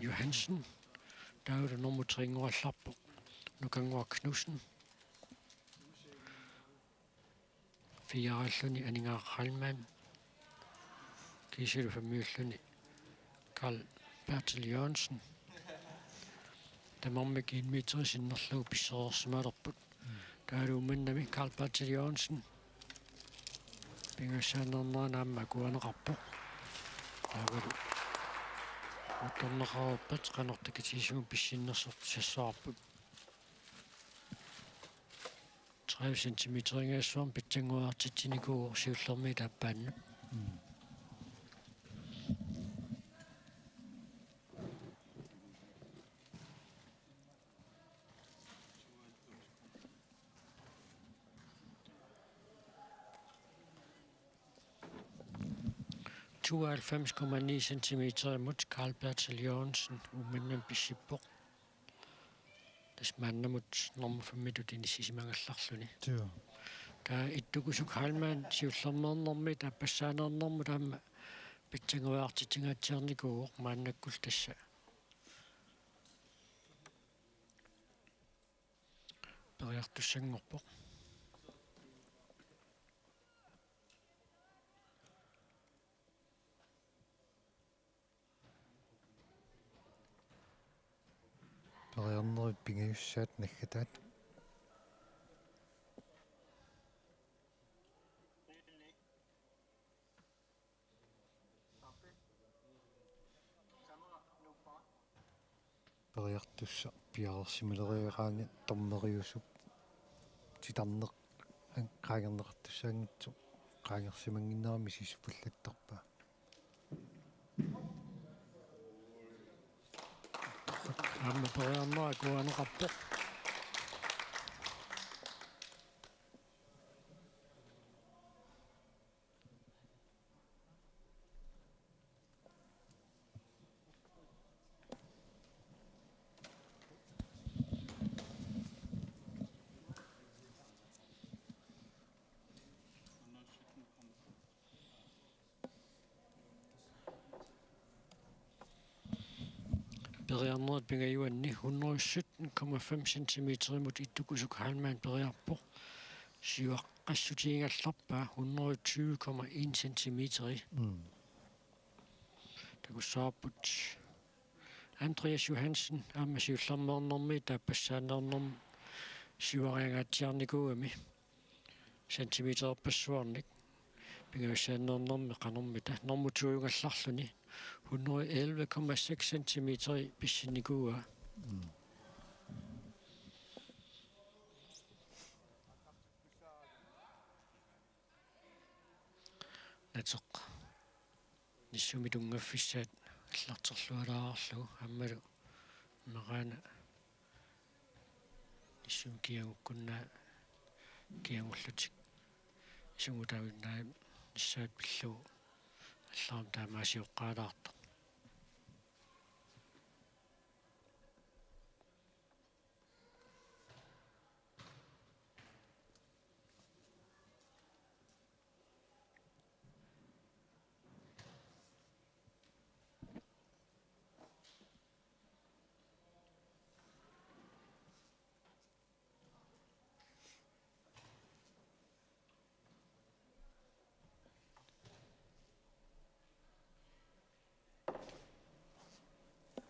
Johansen. Taavalu normu tre-nngorallarpoq Nukannguaq Knudsen. Fire-ralluni Aningaaq Heilmann. Kiisalu femmiulluni Carl Bertel Jørgensen. Tamarmik en meter sinnerlugu pissereersimalerput. Taavalu Uummannami Carl Bertel Jørgensen. Pingajussaanernerani aamma akuerineqarpoq. Taavalu uuttorneqareerpat qanoq takutigisigut pissinnersortussaassavarput. Tredive centimeterinngaassuarmik pitsanngoriartitsinikuuvoq siullermiit aappaannut. Mm. Tooghalvfems komma ni centimeterimut Carl Bertel Jørgensen Uummannamut pissippoq. Tassa maannamut normu femmitut inissisimagallarluni. Joo. Taava Ittukusuk Heilmann siullermeernermit aappassaaneernermut aamma pitsanngoriartitsingaatsiarnikuuvoq maannakkullu tassa. Periartussanngorpoq. Periarnerit pingajussaat naggataat. Periartussaq piareersimaleriaraangat dommeriusup titarneq qaangerneqartussaanngitsoq qaangersimannginnerami misissuallattarpaa. Aamma periarnera akuerineqarpoq. Periarnerit pingajuanni hundrede sytten komma fem centimeterimut Ittukusuk Heilmann periarpoq. Siuaqqassutigigallarpaa hundrede tyve komma en centimeteri. Mm. Takussavarput Andreas Johansen aamma siullermeernermi taappassaaneernermi siuariangaatsiarnikuugami centimeterpassuarnik pingajussaaneernermi qanormita normu to-ugallarluni hundrede elleve komma seks centimeteri pissinnikuuaa. Mm. Nateq. Nissumik tunngaffissaat allarterlualaarlugu aammalu imaqaana nissumik kiagukkunnaaq kiagullutik isugutavinnaa Nissaat pillugu allaammi taamaasioqqaalaartoq.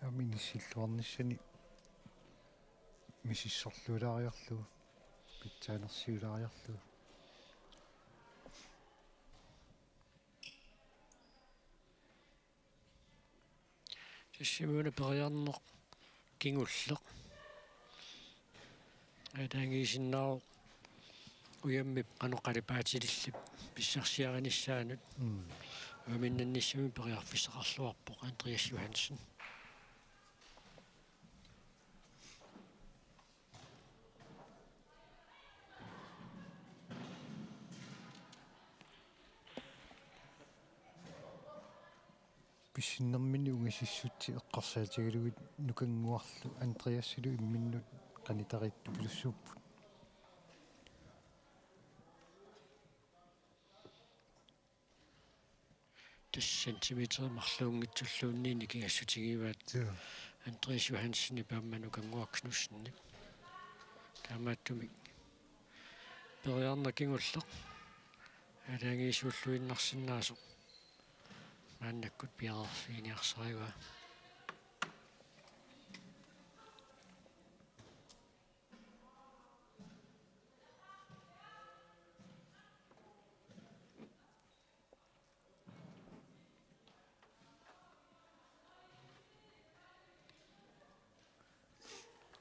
Aamma inissilluarnissani misissorluulaariarlugu, pitsaanersiulaariarlugu. Tassimuna periarneq kingulleq. Aalajangiisinnaavoq ujammip qanoq qalipaatilillip pissarsiarinissaanut. Mm. Ujaminnaanissami periarfissaqarluarpoq Andreas Johansen. Pissinnerminni ungasissutsit eqqarsaatigalugit Nukannguarlu Andreasilu imminnut qanitariittupilussuupput. Tassa centimeterit marluunngitsulluunniit nikingassutigivaat. Joo. Andreas Johansenip aamma Nukannguaq Knudsenip. Taamaattumik periarneq kingulleq aalajangiisuulluinnarsinnaasoq maannakkut piareerfiginiarsarivaa.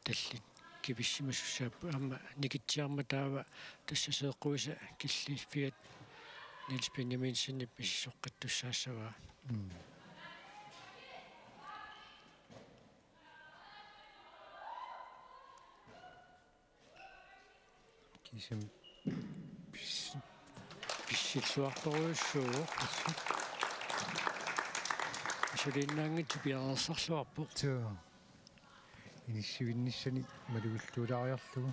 Tallit kipissimasussaappoq aamma nikitsiarmat taava tassa seeqquisa killiffiat Niels Benjaminsenip misissoqqittussaassavaa. Mm. Kisimi pis-, pissilluartorujussuuvoq. Pissut. Isuliinnaanngitsoq piareersarluarpoq. Joo. Inissivinnissani malugilluulaariarlugu.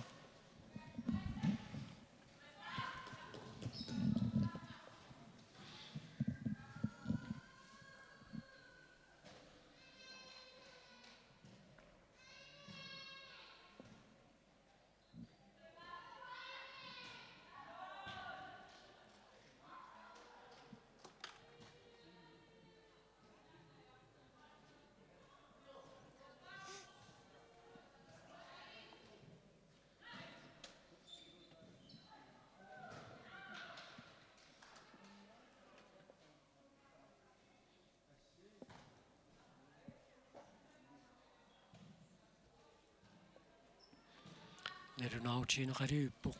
Nalunaarutigineqalivippoq.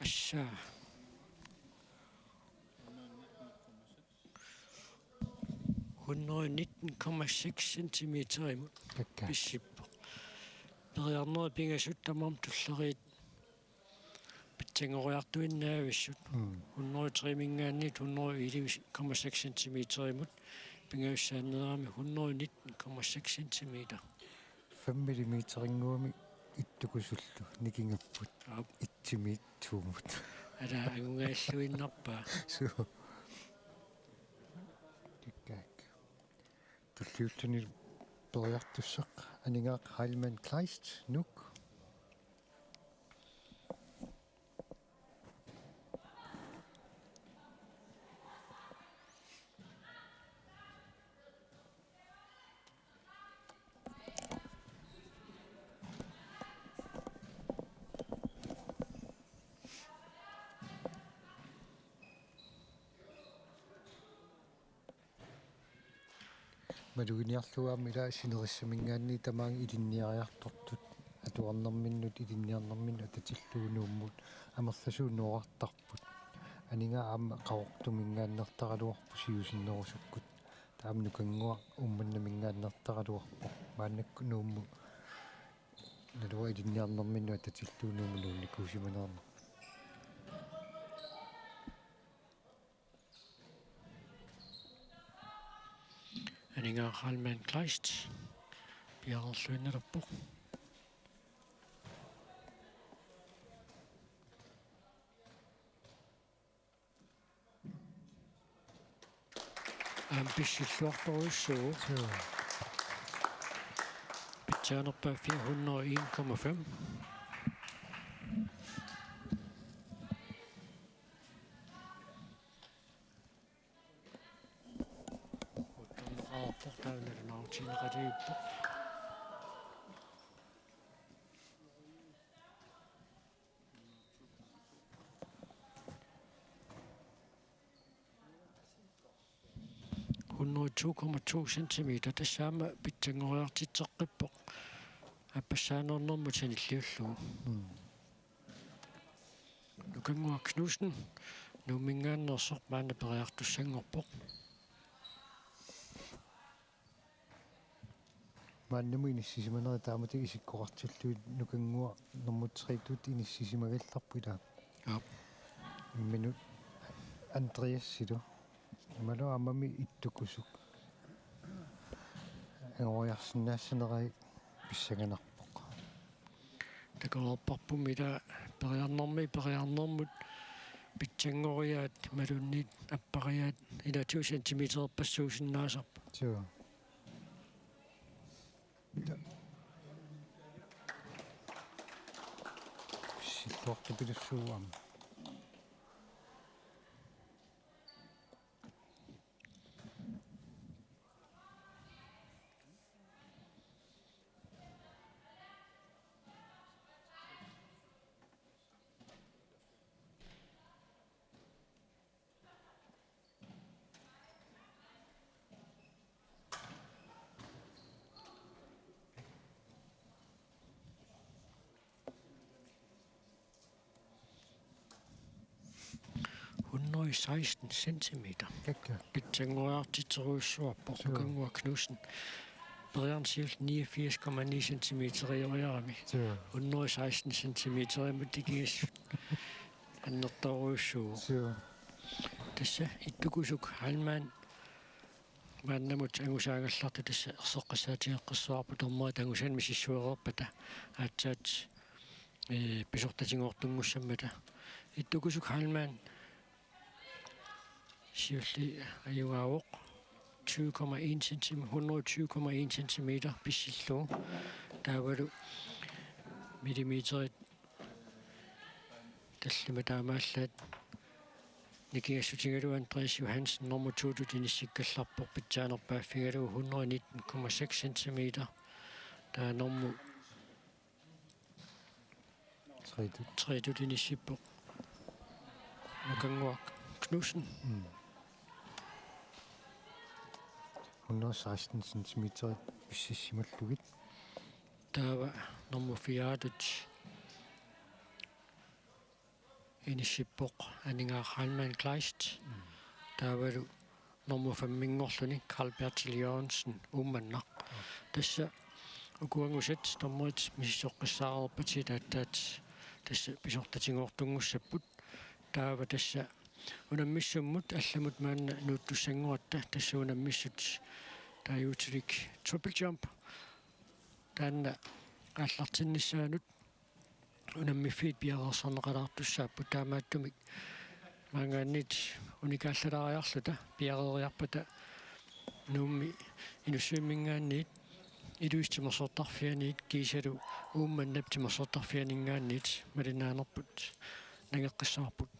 Assa. Hundrede nitten komma seks centimeterimut. Takka. Pissippoq. Periarnerit pingasut tamarmik tulleriit pitsanngoriartuinnaavissut. Mm. Hundrede og tre-minngaanniit hundrede og elleve komma seks centimeterimut pingajussaannerami hundrede og nitten komma seks centimeter. Fem millimeterinnguamik ittukusullu nikingapput. Aap. Itsimiitsuumut. Ala angungaalluinnarpaa. Suu. Tikkaak. Tulliulluni periartussaq Aningaaq Heilmann Kleist, Nuuk. Maluginiarlugu aamma ila sinerissaminngaanniit tamaanga ilinniariartortut atuarnerminnut ilinniarnerminnut atatillugu Nuummut amerlasuut noorartarput. Aningaaq aamma Qaqortuminngaanneertaraluarpoq siusinnerusukkut. Taava Nukannguaq Uummannaminngaanneertaraluarpoq. Maannakkut Nuummut naluara ilinniarnerminnut atatillugu Nuummut nuunnikuusimanermut. Aningaaq Heilmann Kleist piareerluinnarpoq. Aamma pissilluartorujussuuvoq. Suu. Pitsaanerpaaffiga hundrede og en komma fem. Uttorneqarpoq taanna nautiineqatigiippoq. Hundrede og to komma to centimeter, tassa aamma pitsanngoriartitseqqippoq. Appassaanernermut sanilliullugu. Mm. Nukannguaq Knudsen, Nuumminngaanneersoq, maanna periartussanngorpoq. Maannamut inissisimanerit taamatut isikkoqartillugit Nukannguaq nummer tre-tut inissisimagallarput ilaa. Aap. Imminut Andreasilu. Imaluunniit aammami Ittukusuk. Angoriarsinnaassanerai pissanganarpoq. Takoreerparpummi ilaa periarnermi, periarnermut pitsanngoriaat imaluunniit appariaat ilaa to centimetererpassuusinnaasarpoq. Suu. Ila. Pissilluartupilussuuvoq aamma. Hundrede og seksten centimeter. Kakka. Pitsanngoriartitserujussuarpoq. Suu. Nukannguaq Knudsen. Periarneq siulleq niogfirs komma ni centimeterioriarami. Suu. Hundrede og seksten centimeterimut tikigassat annertoorujussuuvoq. Suu. Tassa Ittukusuk Heilmann maannamut angusaagallartoq, tassa erseqqissaatigeqqissavarput dommerit angusanik misissuereerpata aatsaat, ee, pisortatinngortunngussammata. Ittukusuk Heilmann siulleq ajugaavoq tyve komma en centimeter, hundrede og tyve komma en centimeter pissillugu. Taavalu millimeterit tallimat taamaallaat nikingassutigalugu Andreas Johansen nummer to-tut inissikkallarpoq, pitsaanerpaaffigalugu hundrede og nitten komma seks centimeter. Taava nummer tre-tut. Tre-tut inissippoq Nukannguaq Knudsen. Mm. Hundrede og seksten centimeter pississimallugit. Taava nummer fire-tut inissippoq Aningaaq Heilmann Kleist. Mm. Taavalu nummer fem-inngorluni Karl Bertel Jørgensen Uummannaq. Mm. Tassa uku angusat dommerit misissoqqissaareerpatigit aatsaat tassa pisortatinngortunngussapput. Taava tassa unammissummut allamut maanna nuuttussanngoratta, tassa unammissut taaguuteqarpoq triple jump. Taanna aallartinnissaanut unammiffiit piareersarneqalaartussaapput, taamaattumik maanngaanniit unikaallalaariarluta piareeriarpata Nuummi Inussivimminngaanniit, Ilulissat Timersortarfianiit kiisalu Uummannap Timersortarfianinngaanniit malinnaanerput nangeqqissavarput.